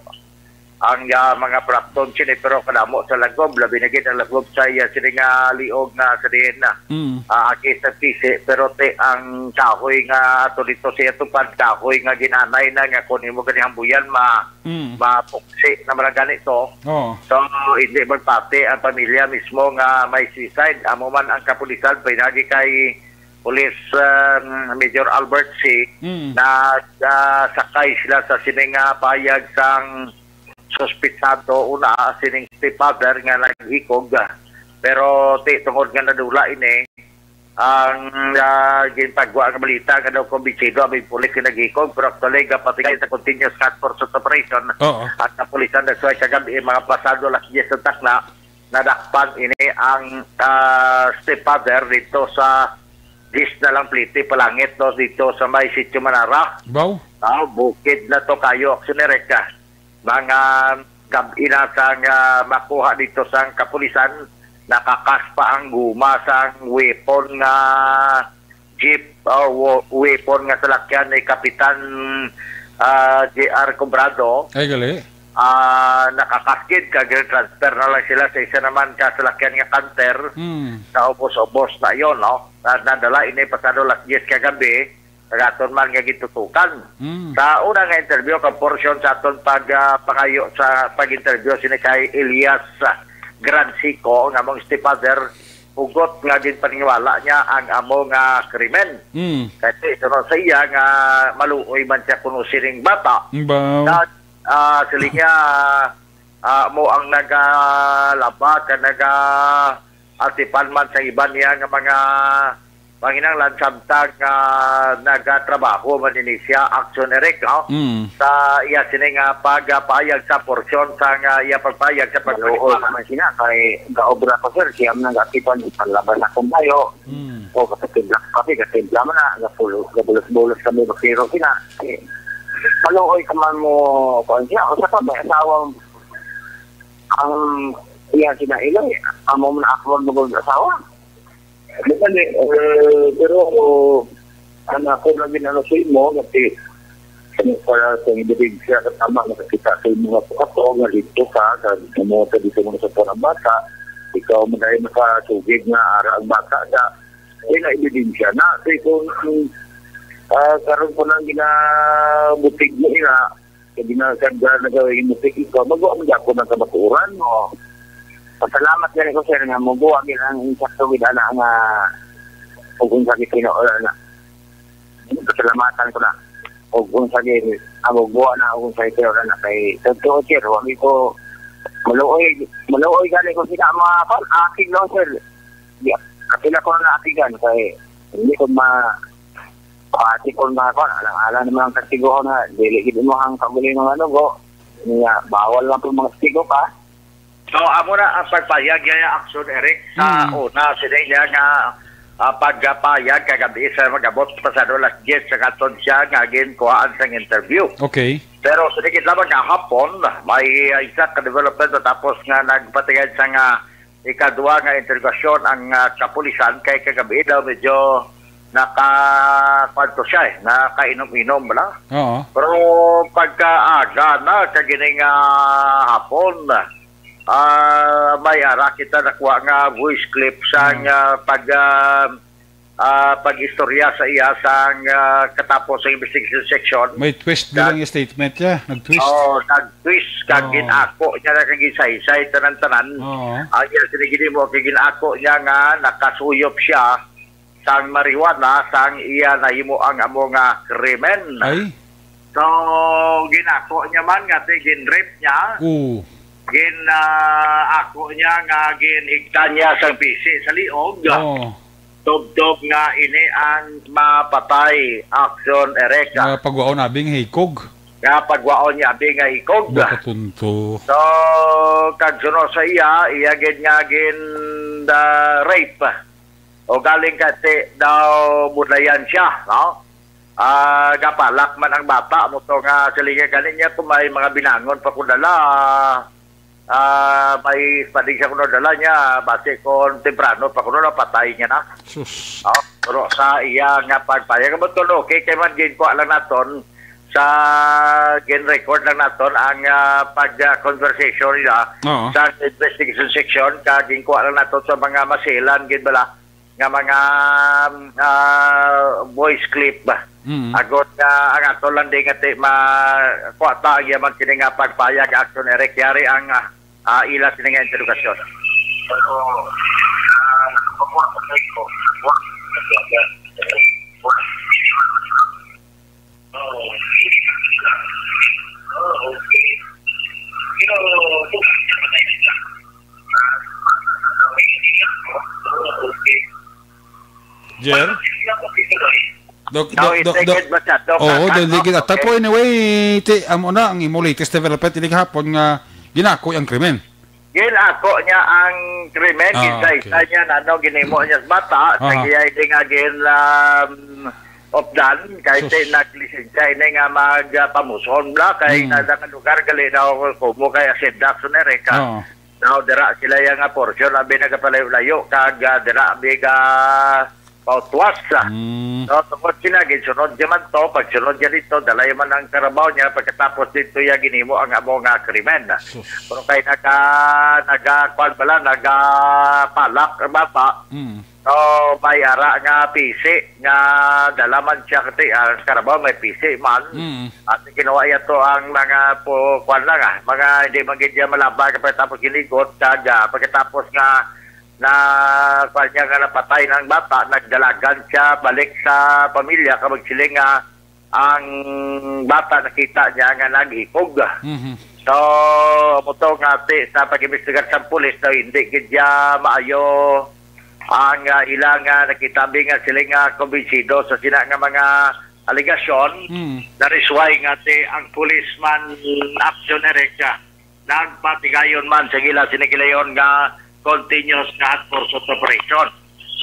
Ang, ah, mga prapton sini, pero kadamo sa lagob, labi na gid ang lagob sa iya sini nga liog nga sa diin na. Mm. Ah, aki sa pisi, pero ti ang kahoy nga ato dito siya tupad, kahoy nga ginanay na nga kung imo gani hambuyan, ma-, Mm. mapuksi na man gani to. Oo. So, hindi magpati ang pamilya mismo nga may suicide. Amo man ang kapulisan, pinagi kay Police, um, Major Albert C, Mm. na, ah, sakay sila sa sini nga payag sang suspitsado, una, sining stepfather nga naghikog. Pero ti tungod nga nadula ini, ang, ah, gintagwa nga balita nga daw kumbinsido ang pulis nga naghikog, pero actually, gapatingin sa continuous task force operation Oo. at kapulisan nagsuway kagabi, mga pasado alas diyes sa takna, nadakpan ini ang, ah, stepfather dito sa diyes na lang pliti palangit, no, dito sa may Sitio Manara. Baw. Ah, bukid na to kayo, Action Erex, ah. Mga gab-i na sang, ah, makuha dito sang kapulisan, nakakas pa ang guma sang weapon nga jeep, ah, wo-, weapon nga salakyan ni Kapitan, ah, J R Cobrado. Ay, gali. Ah, nakakaskid, kag transfer na lang sila sa isa naman ka salakyan nga Canter. Hmm. Sa ubos-ubos na yon, no? Na, nadala ini pasado alas diyes kagabi, kag aton man nga gitutukan. Hmm. Sa una nga interview, ka portion sa aton pag, ah, pangayo sa pag-interview sini kay Elias, ah, Gransico, nga among stepfather, hugot nga ginpaniniwala niya ang amo nga krimen. Hmm. Kay sunod sa iya nga maluoy man siya kuno sining bata. Baw. Na, ah, sila niya, ah, mo ang nagalaba ka naga atipan man sa iban niya nga mga Manginanglan samtang, ah, nagatrabaho man ini siya, Action Eric, no? Mm. Sa iya sini nga pagpahayag sa porsyon sa nga iya pagpahayag sa Maluoy pagpahayag. Naman sina kay gaobra ko, sir, siya man ang gaatipan, panlaban na kung bayo. Mm. O, katitimbla ko kami, katitimbla man na, gapulo-, gabulos-bulos kami, bakiro sina. Eh, maluoy ka man mo, kuwan siya, usa pa, may asawa, ang iya sina Iloy, amo man ako ang asawa. Di ba, di, eh, pero, ang ako lang ginano sa imo, kasi, ano, para sa ebidensya, katama, nakakita sa imo nga ato, nga dito ka, sa, sa mga tradisyon sa parang bata, ikaw man ay nakasugid nga ara ang bata sa, eh, na ebidensya na. Kasi kung, ah, karon pa lang ginabutig mo ina, sa ginasagda na gawin mo sa ikaw, magawa mo ako ng kamatuoran. Oo. Pasalamat gani ko, sir, nga mubuha gid ang insakto gid ana nga ug unsa gid tinuod ana. Pasalamatan ko na. Ug unsa gid ang mubuha na ug unsa gid tinuod ana kay totoo, sir, wa gid ko maluoy, maluoy gani ko sila mga kon akig lang, sir. Di, kapila ko na akigan kay hindi ko ma pati ko na kon alang-alang naman ang kastigohon nga dili gid mo ang kabuling ng ano go. Nga bawal lang po mga stigo pa. So, amo na ang pagpahayag niya, Action Eric, sa Hmm. una, sila niya nga, ah, pagpahayag kagabi sa mag-abot pasado alas diyes sa katon siya nga ginkuhaan sang interview. Okay. Pero sa dikit lamang nga hapon, may, ah, isa ka development matapos nga nagpatingin sa nga ikadwa nga interogasyon ang, ah, kapulisan kay kagabi daw medyo naka, kwanto siya eh, nakainom-inom bala. Oo. Pero pagkaaga na, kagining, ah, hapon, ah, may ara kita nakuha nga voice clip sang, Hmm. ah, pag, ah, ah, pag-istorya sa iya sang, ah, katapos sa investigation section. May twist Kag- bilang statement niya. Nag-twist. Oh, nag-twist. Kag Oh. ginako niya na kag gisaysay tanan-tanan. Oo. Ang iya sini ginimo, kay ginako niya nga nakasuyop siya sang marijuana sang iya nahimo ang amo nga krimen. Ay. So, ginako niya man nga ti ginrape niya. Oo. Gin, ah, ako niya nga ginhigtan niya sang pisi sa liog. Oo. Tubtob nga ini ang mapatay, Action Eric. Nga pagwaon abi nga hikog. Nga pagwaon niya abi nga hikog. Makatunto. So, kag sunod sa iya, iya gid nga gin, ah, rape. O galing kasi daw budlayan siya, no? Ah, gapalak man ang bata mo to nga silingan kaniya kung may mga binangon pa ko dala. Ah, may padig siya kuno dala niya, basi kon temprano pa kuno napatay niya na. Sus. Oh, pero sa iya nga pagpayag mo to, no, okay, kay man ginkuha lang naton sa gin-record lang naton ang, ah, pag, ah, conversation nila Oo. sa investigation section, kag ginkuha lang naton sa mga masilan gid bala nga mga, ah, voice clip ba. Mm. Agod nga ang ato lang di nga ti ma-, kuha ta ang yaman kini nga pagpayag, Action Eric, yari ang, ah, ah, ila sini nga interrogasyon. Jer? Dok, Now, dok, dok, dok. Itigid ba siya? Dok, Oo, ang, dili ang, gid. At that okay. point, anyway, ti, amo na ang imo latest development ini gahapon nga ginako ang krimen. Ginako niya ang krimen, Ah, gisaysay okay. niya na ano, ginimo niya sa bata, Aha. sa giyay di nga gin, um, opdan, kay Sus. Ti naglisensya ini nga mag, ah, pamuson bla, kay Hmm. na, na lugar gali daw kumo kay Asinda, Action Eric. Oo. Now, dira sila yang nga portion, abi nagapalayo-layo, kag, ah, dira abi ga pautwas, ah. Mm. So, tungod sila, ginsunod niya man to, pagsunod niya dito, dalay man ang karabaw niya, pagkatapos dito iya ginimo ang amo nga krimen. Sus. Pero kay naga-, naga-, kwan bala, nagapalak ang bata. Mm. So, may ara nga pisi, nga dala man siya, kasi ang karabaw may pisi man. Mm. At ginawa iya to ang mga po, kwan lang, ah, mga hindi man gid niya malaba, pagkatapos ginigot, kag, ah, pagkatapos nga na, kwan niya nga napatay ng bata, nagdalagan siya balik sa pamilya, kag magsiling nga ang bata nakita niya nga naghikog. Mhm. So, amo to nga ti, sa pag-imbestigar sa pulis daw, hindi gid niya maayo Ang ah, ila nga nakitabi nga sila nga kumbinsido sa sina nga mga alegasyon, Mm. that is why nga ti ang policeman action Erika nagpatigayon man sa ila sinigilayon nga continuous nga hot pursuit operation.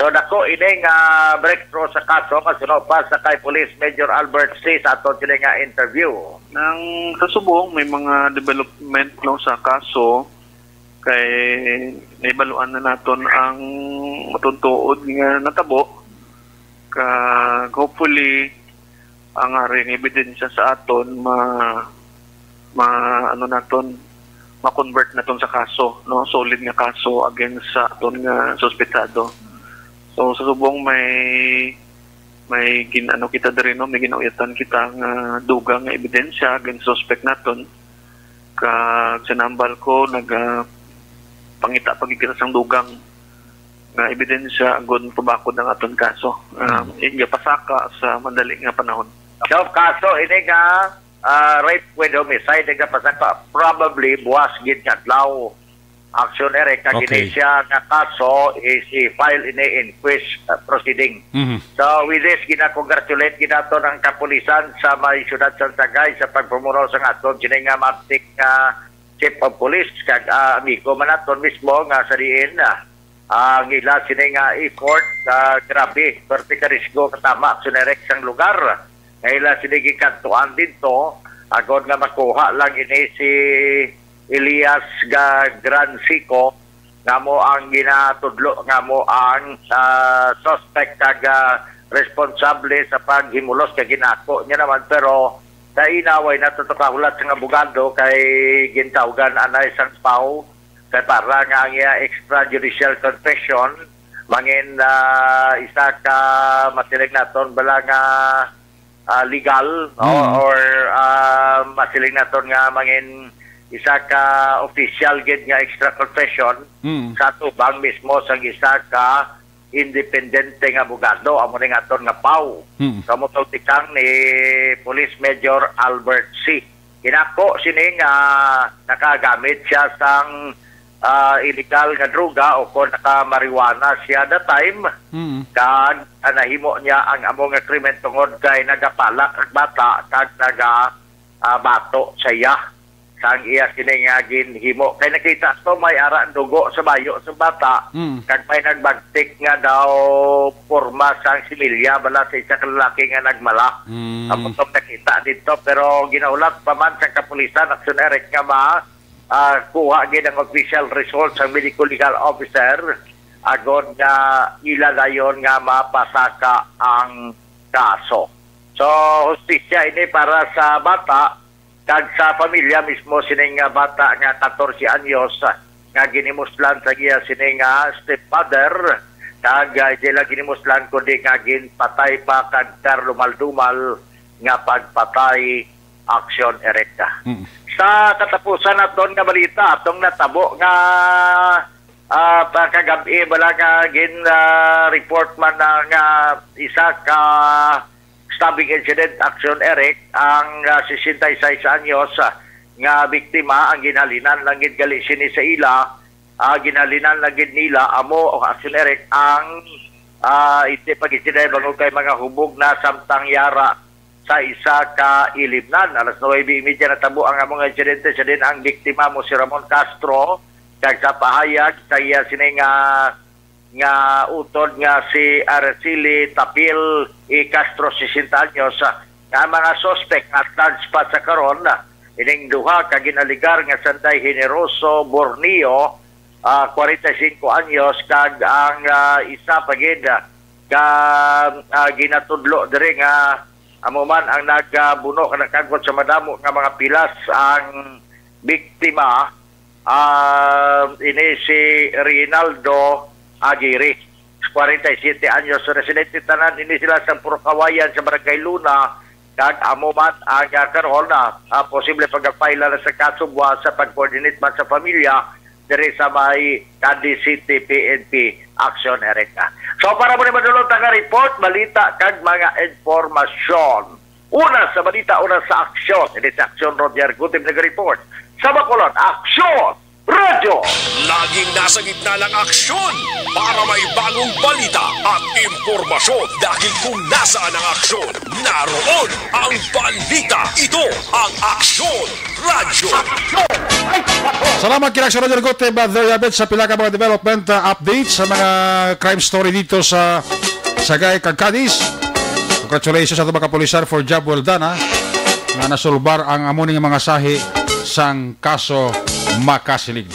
So dako ini nga breakthrough sa kaso nga sinupas sa kay Police Major Albert C sa aton sila nga interview. Nang kasubong may mga development no sa kaso kay naibaluan na naton ang matuntuod nga natabo kag hopefully ang ari nga ebidensya sa aton ma, ma ano naton ma-convert naton sa kaso no, solid nga kaso against sa aton nga suspetsado. So sa subong may may gin ano kita diri no, may ginauyatan kita nga dugang nga ebidensya against suspect naton. Kag sa nambal ko nag ah, pangita pa gid kita sang dugang nga ebidensya agod pabakod ang aton kaso. Uh, igapasaka sa madali nga panahon. So kaso ini nga ah, rape with homicide nga pasaka probably buwas gid nga adlaw. Action Erika Okay. Gini siya nga kaso is i-file ini in quis ah, proceeding. Mhm. So with this, gina-congratulate ginato ng kapulisan sa may siyudad Santagay sa pagpumuno sa aton sini nga mabtik nga chief of police kag ah, amigo man naton mismo nga sa diin ah, ang ila sini nga effort ah, grabe, perti ka risgo katama sa direct sang lugar. Nga ila sini gikantuan dito, agod nga makuha lang ini si Elias ga Gran Sico nga mo ang ginatudlo nga mo ang ah, suspect kag ah, responsable sa paghimulos kag ginako niya naman, pero sa inaway na to kahulat sa abogado kay gintawgan anay sang paw kay para nga ang iya extrajudicial confession mangin ah, isa ka masiling naton bala nga ah, legal no? Mm. Or ah, masiling naton nga mangin isa ka official gid nga extra confession Mm. sa tubang mismo sang isa ka independente nga abogado, amo ni nga aton nga paw. Mm. Kamo to tikang ni Police Major Albert C. Ginako sini nga nakagamit siya sang ah, illegal nga droga o kon naka-marijuana siya that time, Mm. kag ah, nahimo niya ang amo nga krimen tungod kay nagapalak ang bata kag naga ah, bato sa iya sang iya sini nga ginhimo. Kay nakita to may ara ang dugo sa bayo sa bata, Mm. kag may nagbagtik nga daw porma sang similya bala sa isa ka lalaki nga nagmala. Mm. Amo tong nakita dito, pero ginahulat pa man sa kapulisan, Action Eric, nga ma ah, kuha gid ang official result sa medical legal officer agod nga ila dayon nga mapasaka ang kaso. So, hustisya ini para sa bata kag sa pamilya mismo sining nga bata nga katorse anyos nga ginimuslan sa iya sini nga stepfather kag ah, sila ginimuslan kundi nga ginpatay pa kag karumal-dumal nga pagpatay. Action Erika. Mm. Sa katapusan naton nga balita, atong natabo nga ah, pa kagabi bala nga gin ah, report man na nga isa ka stabbing incident, Action Eric, ang ah, sesenta y seis anyos ah, nga biktima ang ginhalinan lang gid gali sini sa ila, ah, ginhalinan lang gid nila amo, Action Eric, ang ah, iti pag-itinay bangod kay mga hubog na samtang yara sa isa ka ilimnan. Alas nuwebe y media natabo ang among insidente. Siya din ang biktima mo si Ramon Castro. Kag sa pahayag sa iya sini nga nga utod nga si Araceli Tapil E. Castro, sesenta anyos, nga ang mga suspect nga at large pa sa karon, ining duha ka ginaligar nga sanday Generoso Borneo, ah, kwarenta y singko anyos, kag ang ah, isa pa gid ah, ka ah, ginatudlo diri nga amo man ang nagabuno ka nakagwat sa madamo nga mga pilas ang biktima, ah, ini si Rinaldo Aguirre, kwarenta y siyete anyos, residente tanan ini sila sa Purok Kawayan sa Barangay Luna, kag amo man ang ah, karon na ah, posible pagpaila na sa kaso buwas sa pag-coordinate man sa pamilya diri sa may Cadiz City P N P Action Erika. So para mo ni madulot nga report, balita kag mga informasyon. Una sa balita, una sa aksyon. Ini sa aksyon, Roger Gutib nag-report. Sa Bacolod, aksyon! Radyo. Laging nasa gitna ng aksyon para may bagong balita at impormasyon, dahil kung nasaan ang aksyon, naroon ang balita. Ito ang Aksyon Radyo. Salamat kina Aksyon Radyo Nagote, Brother Yabet, sa pila ka mga development, uh, updates sa mga crime story dito sa Sagay kag Cadiz. Congratulations sa mga kapulisan for job well done, ha, nga nasulbar ang amo ning mga sahi sang kaso makasiling.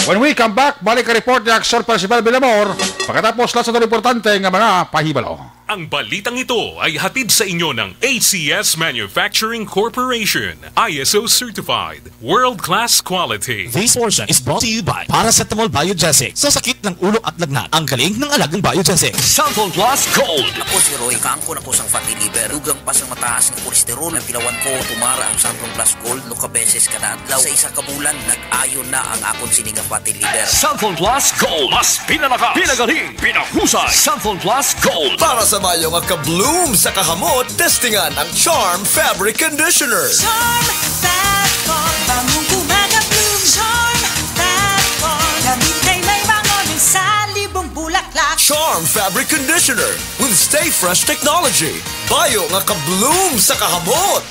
When we come back, balik ang report ni Aksyon Percival Villamor. Pagkatapos, lahat sa mga importante nga mga pahibalo. Ang balitang ito ay hatid sa inyo ng A C S Manufacturing Corporation, I S O certified, world-class quality. This portion is brought to you by Paracetamol Biogesic. Sa sakit ng ulo at lagnat, ang galing ng alagang Biogesic. Santon Plus Gold. Ako si Roy, kaangkon ako sang fatty liver. Dugang pa sang mataas nga kolesterol ang tilawan ko. Tumara ang Santon Plus Gold, lo ka beses kada adlaw. Sa isa ka bulan, nag-ayo na ang akon sini nga fatty liver. Santon Plus Gold, mas pinalakas, pinagaling, pinahusay. Santon Plus Gold. Para sa mayo nga ka-bloom sa kahamot, testingan ang Charm Fabric Conditioner. Charm Fat Foam, bangong gumagabloom. Charm Fat Foam, gamit kay may bangon sa libong bulaklak. Charm Fabric Conditioner with Stay Fresh Technology. Bayo nga ka-bloom sa kahamot.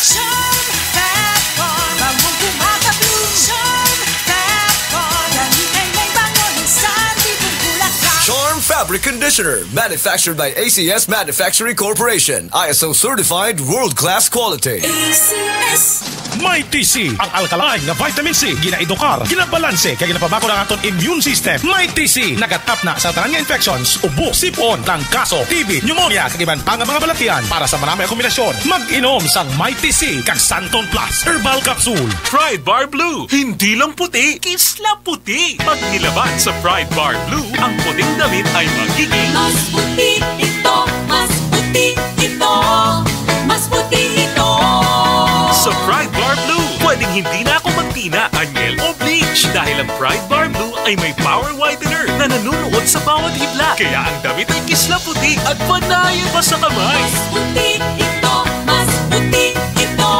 Charm Fat Foam, bangong gumagabloom. Charm Fat Foam, gamit kay may bangon sa libong bulaklak. Charm Fabric Conditioner, manufactured by A C S Manufacturing Corporation, I S O certified, world-class quality. A C S. Mighty C, ang alkaline nga vitamin C, ginaedukar, ginabalanse, kag ginapabakod ang aton immune system. Mighty C, nagatapna sa tanan nga infections, ubo, sipon, trangkaso, T B, pneumonia, kag iban pa nga mga balatian. Para sa manamay nga kombinasyon, mag-inom sang Mighty C kag Santon Plus Herbal Capsule. Pride Bar Blue, hindi lang puti, kisla puti. Pag nilaban sa Pride Bar Blue, ang puting damit ay magiging mas puti ito, mas puti ito, mas puti ito. Sa Pride Bar Blue, pwedeng hindi na ako magtina, anyel o bleach, dahil ang Pride Bar Blue ay may power whitener na nanunuot sa bawat hibla. Kaya ang damit ay kisla puti at panayon pa sa kamay. Mas puti ito, mas puti ito,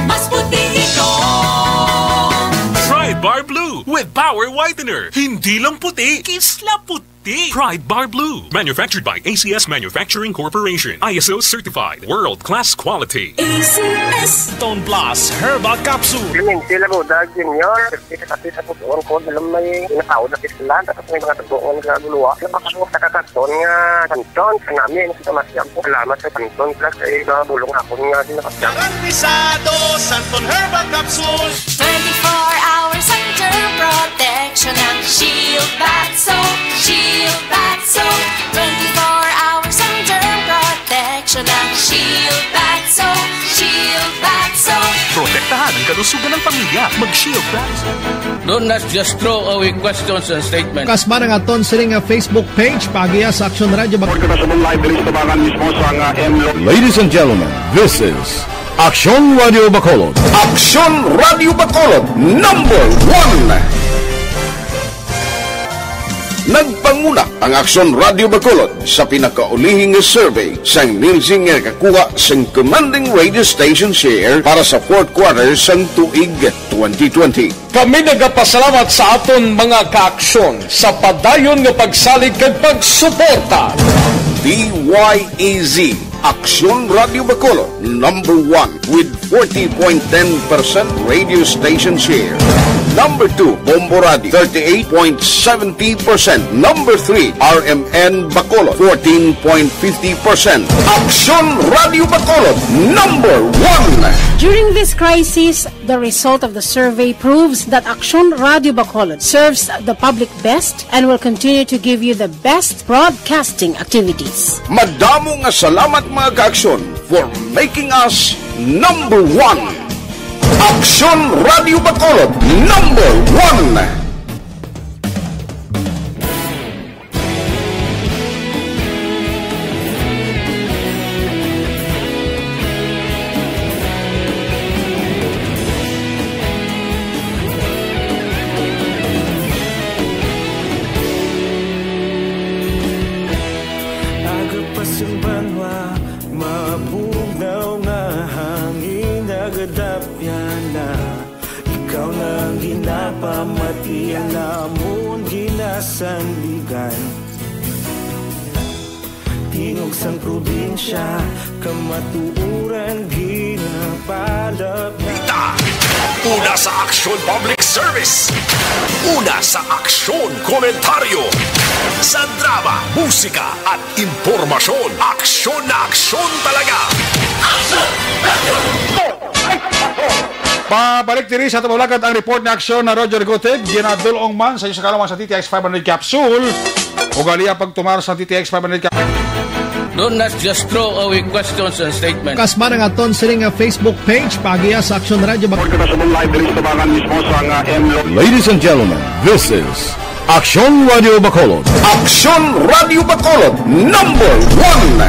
mas puti ito. Pride Bar Blue with Power Whitener. Hindi lang puti, kisla puti. Pride Bar Blue. Manufactured by A C S Manufacturing Corporation. I S O certified. World-class quality. A C S. Stone Plus Herbal Capsule. Clemente Labudag Junior. Kasi sa pusoon ko, alam, may ginatawag na pislan. Tapos may mga taguan nga guluwa. Napakasok sa kakakson nga Santon. Sa namin, sa Masyam po. Salamat sa Santon Plus. Ay, mga bulong ako nga, di nakasyam. Garantisado, Santon Herbal Capsule. Twenty-four hours ang germ protection ng Shield Bath Soap. Shield Bath Soap. Twenty-four hours ang germ protection ng Shield Bath Soap. Shield Bath Soap. Protektahan ang kalusugan ng pamilya. Mag-Shield Bath Soap. Do not just throw away questions and statements. Kasman ang aton sini nga Facebook page, paagiha sa Aksyon Radio Bacolod. Report kita sa live diri sa Tabangan mismo sa nga M Lo- Ladies and gentlemen, this is Aksyon Radio Bacolod. Aksyon Radio Bacolod, number one. Nagpanguna ang Aksyon Radio Bacolod sa pinakaulihi nga survey sang Nielsen nga nakakuha sang commanding radio station share para sa fourth quarter sang tuig twenty twenty. Kami nagapasalamat sa aton mga kaaksyon sa padayon nga pagsalig kag pagsuporta. D Y E Z, Aksyon Radio Bacolod, number one with forty point ten percent radio station share. Number two, Bombo Radio, thirty-eight point seventy percent. Number three, R M N Bacolod, fourteen point fifty percent. Aksyon Radio Bacolod, number one. During this crisis, the result of the survey proves that Aksyon Radio Bacolod serves the public best and will continue to give you the best broadcasting activities. Madamo nga salamat, mga kaaksyon, for making us number one. Aksyon Radio Bacolod, number one. Agapas ang banwa, mabugnaw nga hangin, nagadapya na. Ikaw na ang Napamati ang namon ginasandigan. Tingog sang probinsya, kamatuoran ginapalapit. Una sa aksyon, public service. Una sa aksyon, komentaryo. Sa drama, musika, at impormasyon, aksyon na aksyon talaga. Pabalik diri sa Tumulagan ang report ni Aksyon na Roger Gutib, ginadulong man sa inyo sa kalawan sa T T X five hundred capsule. Ugali ang pagtumar sa T T X five hundred capsule. Don't not just throw away questions and statements. Kasma ang aton sini nga Facebook page, pagiya sa Aksyon Radio Bacolod. Kita sa live diri sa tabangan mismo sa nga M Lo. Ladies and gentlemen, this is Aksyon Radio Bacolod. Aksyon Radio Bacolod, number one.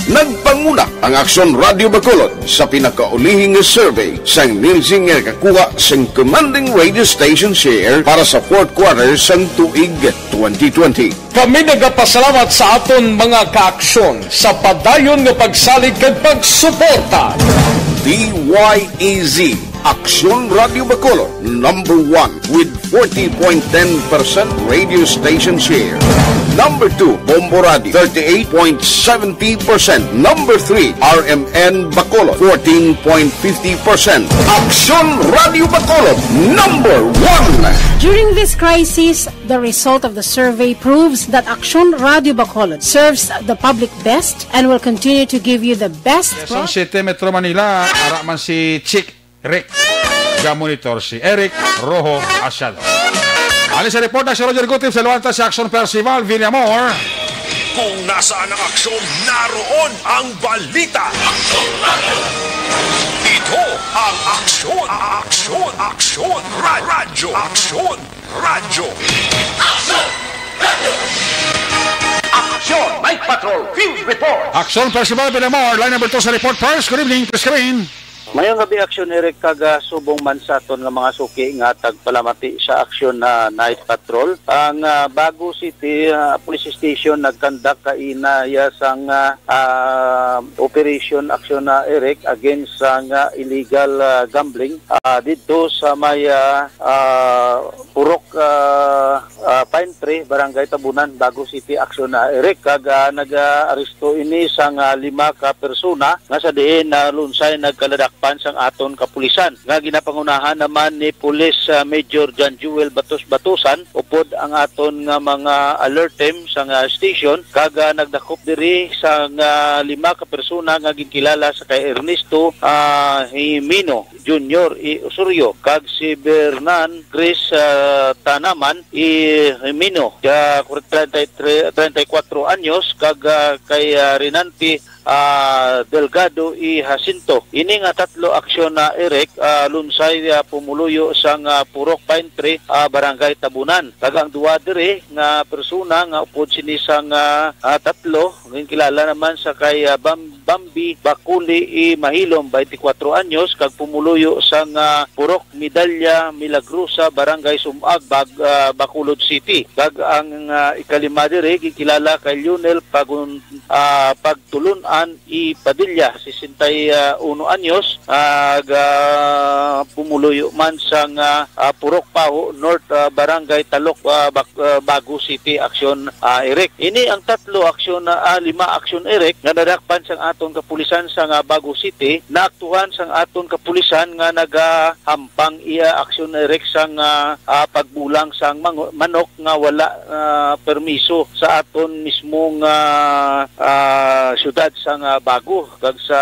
Nagpanguna ang Aksyon Radio Bacolod sa pinakaulihi nga survey sang Nielsen nga nakakuha sang commanding radio station share para sa fourth quarter sang tuig twenty twenty. Kami nagapasalamat sa aton mga kaaksyon sa padayon nga pagsalig kag pagsuporta. D Y E Z, Aksyon Radio Bacolod, number one with forty point ten percent radio station share. Number two, Bombo Radio, thirty-eight point seventy percent. Number three, R M N Bacolod, fourteen point fifty percent. Aksyon Radio Bacolod, number one. During this crisis, the result of the survey proves that Aksyon Radio Bacolod serves the public best and will continue to give you the best Quezon City, Metro Manila, ara man si Chick Rick. Ga-monitor si Eric Rojo Asyado. Ani sa report na si Roger Gutib sa Luanta sa Aksyon Percival Villamor. Kung nasaan ang aksyon, naroon ang balita. Ito ang Aksyon, Aksyon, Aksyon, Ra- Radyo, Aksyon, Radyo. Aksyon! Night Patrol Field Report! Aksyon Percival Villamor, line number two sa report first. Good evening, Chris Green. Mayong gabi, Aksyon Eric, kag, ah, subong man sa aton nga mga suki nga tagpalamati sa aksyon na Night Patrol. Ang, ah, Bago City, ah, Police Station nagkandak kaina iya sang, ah, ah, operation, Aksyon na Eric, against sang, ah, illegal, ah, gambling, ah, didto sa may, ah, ah, Purok, ah, ah, Pine Tree, Barangay Tabunan, Bago City, Aksyon na Eric, kag, ah, nag-aresto ini sang, ah, lima ka persona nga sa diin na lunsay nagkaladakpan sang aton kapulisan, nga ginapangunahan naman ni Police, ah, Major John Jewel Batos Batusan, upod ang aton nga mga alert team sang, ah, station, kag, ah, nagdakop diri sang, ah, lima ka persona nga ginkilala sa kay Ernesto, ah, Jimeno Junior E. Osorio, kag si Bernan Chris, ah, Tanaman E. Jimeno, ka treinta y tres, treinta y cuatro anyos, kag, ah, kay, ah, Renante, ah, Delgado E. Jacinto. Ini nga tatlo aksyon na Eric, ah, lunsay, ah, pumuluyo sang, ah, Purok Pine Tree, ah, Barangay Tabunan. Kag ang duwa diri nga persona nga upod sini sang, ah, ah, tatlo, ginkilala naman sa kay, ah, Bam-, Bambi Bakuli E. Mahilom, twenty-four anyos, kag pumuluyo sang, ah, Purok Medalla Milagrosa, Barangay Sumag, Bag-, ah, Bacolod City. Kag ang, ah, ikalima diri ginkilala kay Lionel Pagun-, ah, Pagtulunan E. Padilla, sesenta y uno anyos, ah, ga pumuluyo man sang, ah, ah, Purok Paho North, ah, Barangay Talok, ah, Bak-, ah, Bago City, Aksyon, ah, Eric. Ini ang tatlo aksyon na, ah, lima aksyon, Eric, nga nadakpan sang aton kapulisan sa nga Bago City, naaktuhan sang aton kapulisan nga nagahampang iya aksyon, Eric, sang, ah, ah, pagbulang sang mango-, manok nga wala, ah, permiso sa aton mismo nga, ah, syudad sang, ah, Bago kag sa,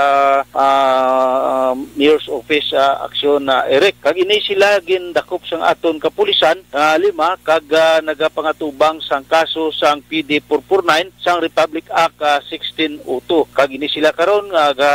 ah, Mayor's Office, ah, Aksyon, ah, Eric. Kag ini sila gindakop sang aton kapulisan, ah, lima, kag, ah, nagapangatubang sang kaso sang P D four four nine sang Republic Act, ah, sixteen oh two. Kag ini sila karon nga ga,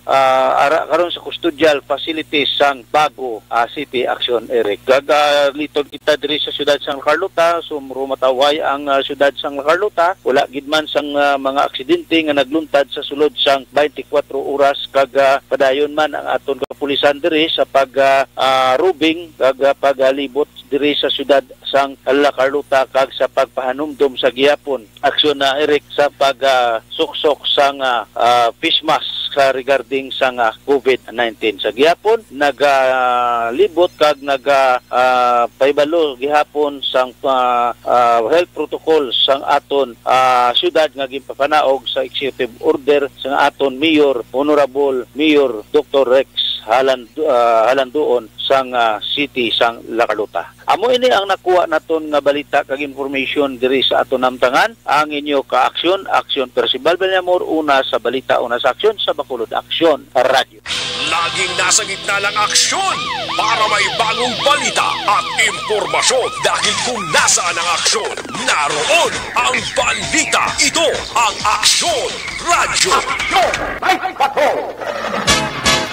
ah, ara karon sa custodial facilities sang Bago, ah, City Aksyon, Eric. Kag, ah, liton kita diri sa siyudad sang La Carlota, sumro matawhay ang, ah, siyudad sang La Carlota. Wala gid man sang, ah, mga aksidente nga nagluntad sa sulod sang twenty-four oras, kag, ah, padayon man ang aton kapulisan diri sa pag, ah, ah, roving kag, ah, pagalibot diri sa siyudad sang La Carlota kag sa pagpahanumdom sa gihapon aksyon na, Eric, sa pag, ah, suksok sang, ah, ah, face mask sa regarding sang, ah, COVID nineteen. Sa gihapon, nagalibot kag naga, ah, pahibalo gihapon sang, ah, ah, health protocol sang aton, ah, syudad nga ginpapanaog sa executive order sang aton mayor, Honorable Mayor Doktor Rex Haland-, ah, Halanduon sang, ah, city sang La Carlota. Amo ini ang nakuha naton nga balita kag information diri sa aton namtangan. Ang inyo ka-aksyon, Aksyon Percival Villamor, una sa balita, una sa aksyon, sa Bacolod Aksyon Radyo. Laging nasa gitna ng aksyon para may bagong balita at impormasyon, dahil kung nasaan ang aksyon, naroon ang balita. Ito ang Aksyon Radyo.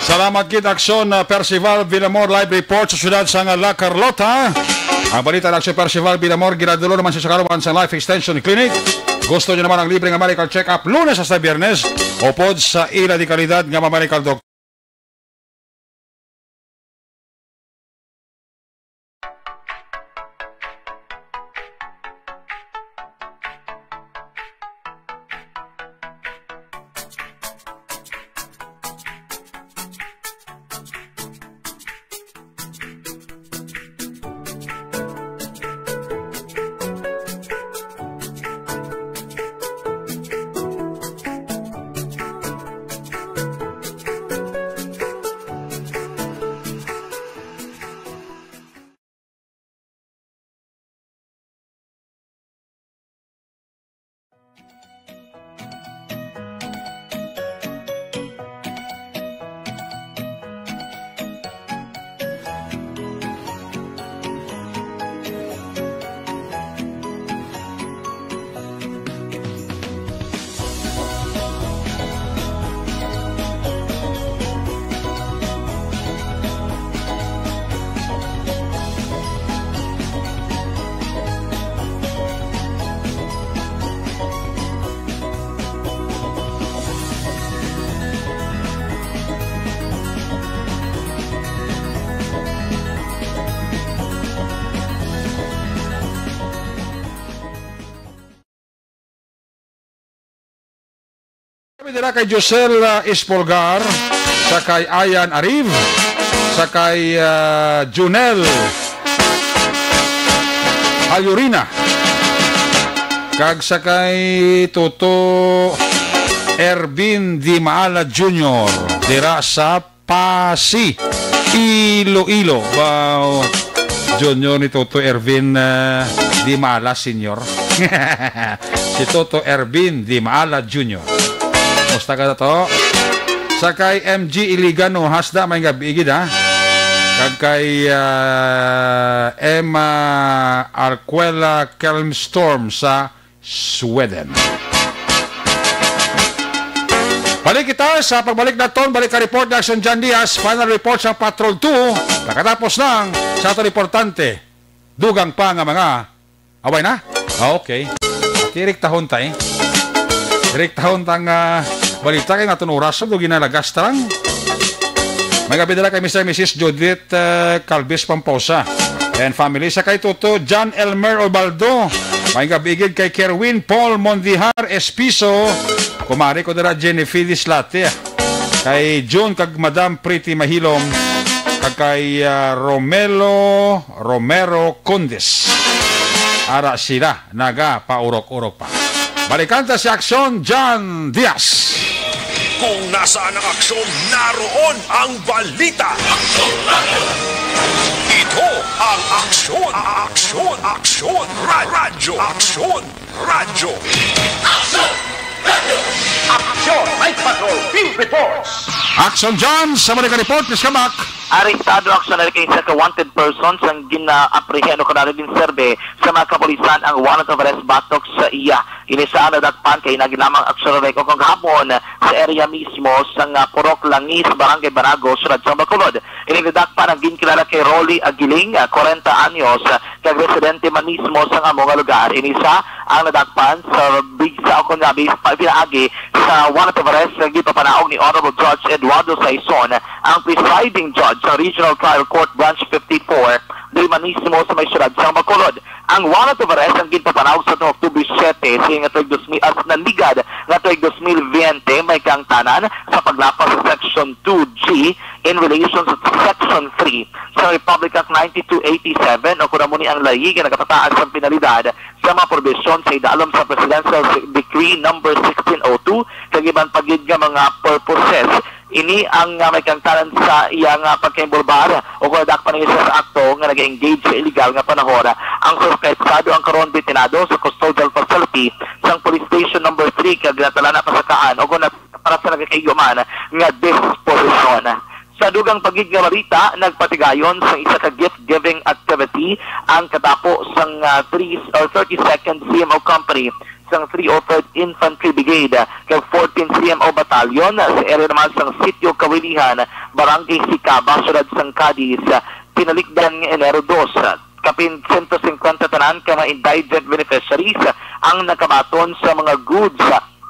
Salamat gid, Aksyon, uh, Percival Villamor, live report sa siyudad sang La Carlota. Ang balita ni Aksyon Percival Villamor, ginadul-ong naman sa kaluman sang Life Extension Clinic. Gusto niyo naman ang libre nga medical check-up Lunes hasta Biyernes, upod sa ila di kalidad nga mga medical doctor. Kami dira kay Josel, ah, Espolgar, sa kay Ayan Ariv, sa kay, ah, Junel Alurina, kag sa kay Toto Ervin Di Maala Junior, dira sa Pasi, Iloilo. Wow. Junior ni Toto Ervin, eh, Di Maala Senior. Si Toto Ervin Di Maala Junior. Musta ka, Toto? Sa kay M G Iligano, hasda may gabi gid, ha? Kag kay, ah, Emma Arquela Kelmstorm sa Sweden. Balik kita sa pagbalik naton, balik ka report ni Aksyon John Diaz, final report sa Patrol two, pagkatapos lang sa aton importante, dugang pa nga mga, away na? Ah, okay. Ati, riktahon ta, eh. Riktahon ta nga balita kay naton oras, dugi na lagas ta lang. May gabi dala kay Mister and Missus Judith, eh, Calvis Pamposa and family, sa kay Toto John Elmer Obaldo. May gabi gid kay Kerwin Paul Mondijar Espiso, kumari ko dira Jennifer Dislate, kay June kag Madam Pretty Mahilom, kag kay, ah, Romelo Romero Condes. Ara sila nagapaurok-urok pa. Balikan ta si Aksyon John Diaz. Kung nasaan ang aksyon, naroon ang balita. Ito ang Aksyon, Aksyon, Aksyon, Ra-, Radyo, Aksyon, Radyo. Aksyon, Night Patrol, Field Reports. Aksyon John, sa mga report, please come back. Arestado, Aksyon, ang isa ka wanted person sang gina-aprehensiya o kanang ginserbe sa mga kapulisan ang warrant of arrest batok sa iya. Ini sa nadakpan kay nagin lamang aksyon reko kung gahapon sa area mismo sang, ah, Purok Langis, Barangay Banago, Siyudad sang Bacolod. Ini nadakpan ang ginkilala kay Rolly Agiling, ah, kwarenta anyos, ah, kag residente man mismo sang amo nga lugar. Ini sa ang nadakpan sa bigsa o kon nga bis-, pa-, pinaagi sa warrant of arrest nga ginpapanaog ni Honorable Judge Eduardo Saison, ang presiding judge sa Regional Trial Court Branch fifty-four, diri man mismo sa may siyudad sang Bacolod. Ang warrant of arrest ang ginpapanaog sa tuong Oktubre siete, sa nga tuig dos mil, as nanligad nga tuig dos mil veinte, May kaangtanan sa paglapas sa Section two G in relation sa Section three sa Republic Act ninety-two eighty-seven, o kon amo ni ang layi nga nagapataas sang penalidad sa mga probisyon sa idalom sa Presidential Decree Number sixteen oh two, kag iban pa gid nga mga purposes. Ini ang, ah, may kaangtanan sa iya nga pagkainbolbar o kon dakpan niya sa akto nga nag-engage sa illegal nga panahon. Ang suspetsado ang karon detenado sa custodial facility sang Police Station Number three, kag natalana pa sa kaan o kon para sa nagakaigo man nga disposisyon. Sa dugang pa gid nga balita, nagpatigayon sa isa ka gift-giving activity ang katapo sang, ah, three or thirty-second C M O Company sang three oh third Infantry Brigade kag fourteenth C M O Battalion sa area naman sang Sitio Kawilihan, Barangay Sicaba, Siyudad sang Cadiz, pinalikdan nga Enero dos. Kapin sento singkwenta tanan ka mga indigent beneficiaries ang nakabaton sa mga goods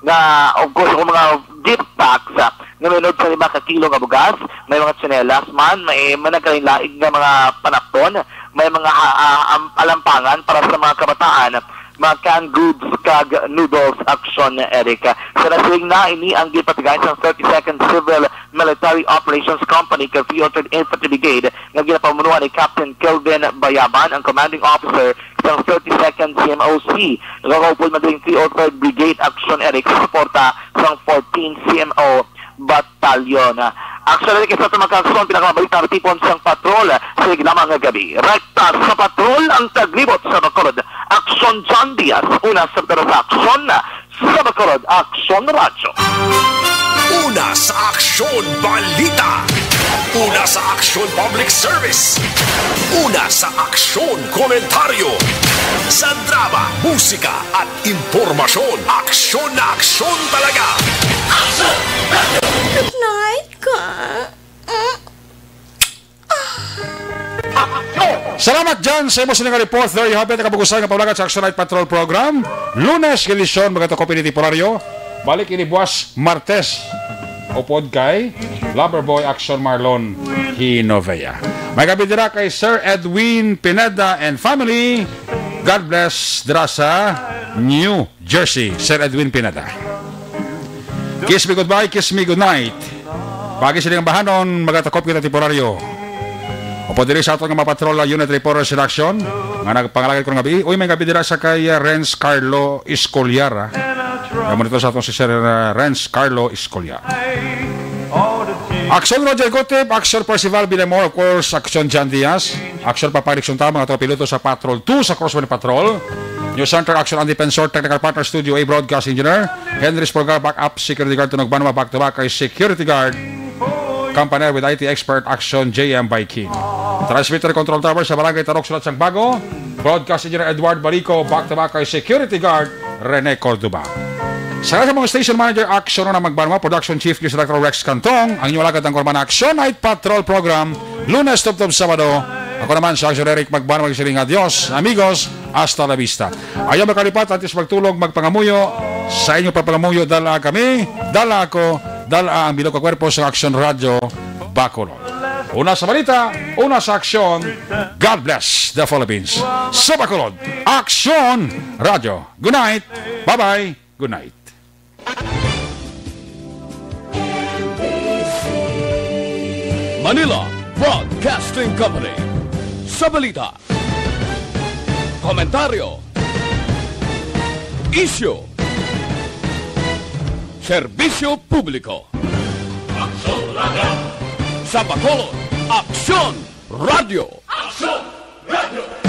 nga, of course, ang mga gift packs, ah, nga may unod sa lima ka kilo nga bugas, may mga tsinelas man, may, may nagkalain-lain nga mga panapton, may mga ha-, ah, am-, alampangan para sa mga kabataan, mga canned goods, kag noodles, Aksyon, Eric. Sa nasiling na, ini ang ginpatigay sang thirty-second Civil Military Operations Company kag three oh third Infantry Brigade nga ginapamunuan ni Captain Kelvin Bayaban, ang commanding officer sang thirty-second C M O C. Nagakaupod man diri ang three oh third Brigade Aksyon, Eric, sa suporta sang fourteenth C M O Battalion. Aksyon, Eric, sa tumang kaagsuon, pinakamabalita nga tipon sang patrol sa lamang nga gabi. Rekta sa patrol ang taglibot sa Bacolod. Aksyon, John Diaz, una sa Aksyon. Sa Bacolod, Aksyon Radyo. Una sa Aksyon Balita. Una sa Aksyon Public Service. Una sa Aksyon Komentaryo. Sa drama, musika, at impormasyon, aksyon na aksyon talaga. Aksyon Radyo. Good night, ka. Mm. Salamat, John, sa imo sining report. There you have it, ang kabug-usan nga pamulagat sa Action Night Patrol Program. Lunes nga edisyon, mga tukop ini temporaryo. Balik ini buwas, Martes. Upod kay Loverboy Action Marlon Hinovea. May gabi dira kay Sir Edwin Pineda and family. God bless dira sa New Jersey, Sir Edwin Pineda. Kiss me goodbye, kiss me goodnight. Pagi sini nga bahanon, magatakop kita temporaryo. Upod diri sa aton nga mga patrol, unit reporters in action, nga nagpangalagad ko nga gabi. Uy, may gabi dira sa kay, uh, Renz Carlo Escolar, ah. Nga monitor sa aton si Sir, uh, Renz Carlo Escolar. Action Roger Gutip, Action Percival Bilamor, of course, Action John Diaz, Action Papa Erickson Tama, nga piloto sa Patrol two sa Crosswind Patrol. News Center, Action Andy Pensor, Technical Partner Studio A, Broadcast Engineer Henry Spolgar, Backup Security Guard Tunog Banwa, back to back kay Security Guard Company with I T Expert Action J M Baikin. Transmitter Control Tower sa Barangay Tarok, Sulat sang Bago, Broadcast Engineer Edward Balico, back to back kay Security Guard Rene Cordoba. Sa, sa mga station manager, Action na Magbanwa, Production Chief News Director Rex Cantong, ang inyong alagad ang Korman Action Night Patrol Program, Lunes tubtob Sabado. Ako naman si Action Eric Magbanwa, magsiling, "Adios, amigos, hasta la vista." Ayaw makalipat, antes magtulog, magpangamuyo. Sa inyo pagpangamuyo, dala kami, dala ako, dala ang bilog ka kwerpo sa Action Radio Bacolod. Una sa balita, una sa aksyon. God bless the Philippines. Sa Bacolod, Action Radio. Good night. Bye-bye. Good night. Manila Broadcasting Company. Sa balita, komentaryo, isyu, serbisyo publiko. Aksyon Radio. Sa Bacolod, Aksyon Radio. Aksyon Radio.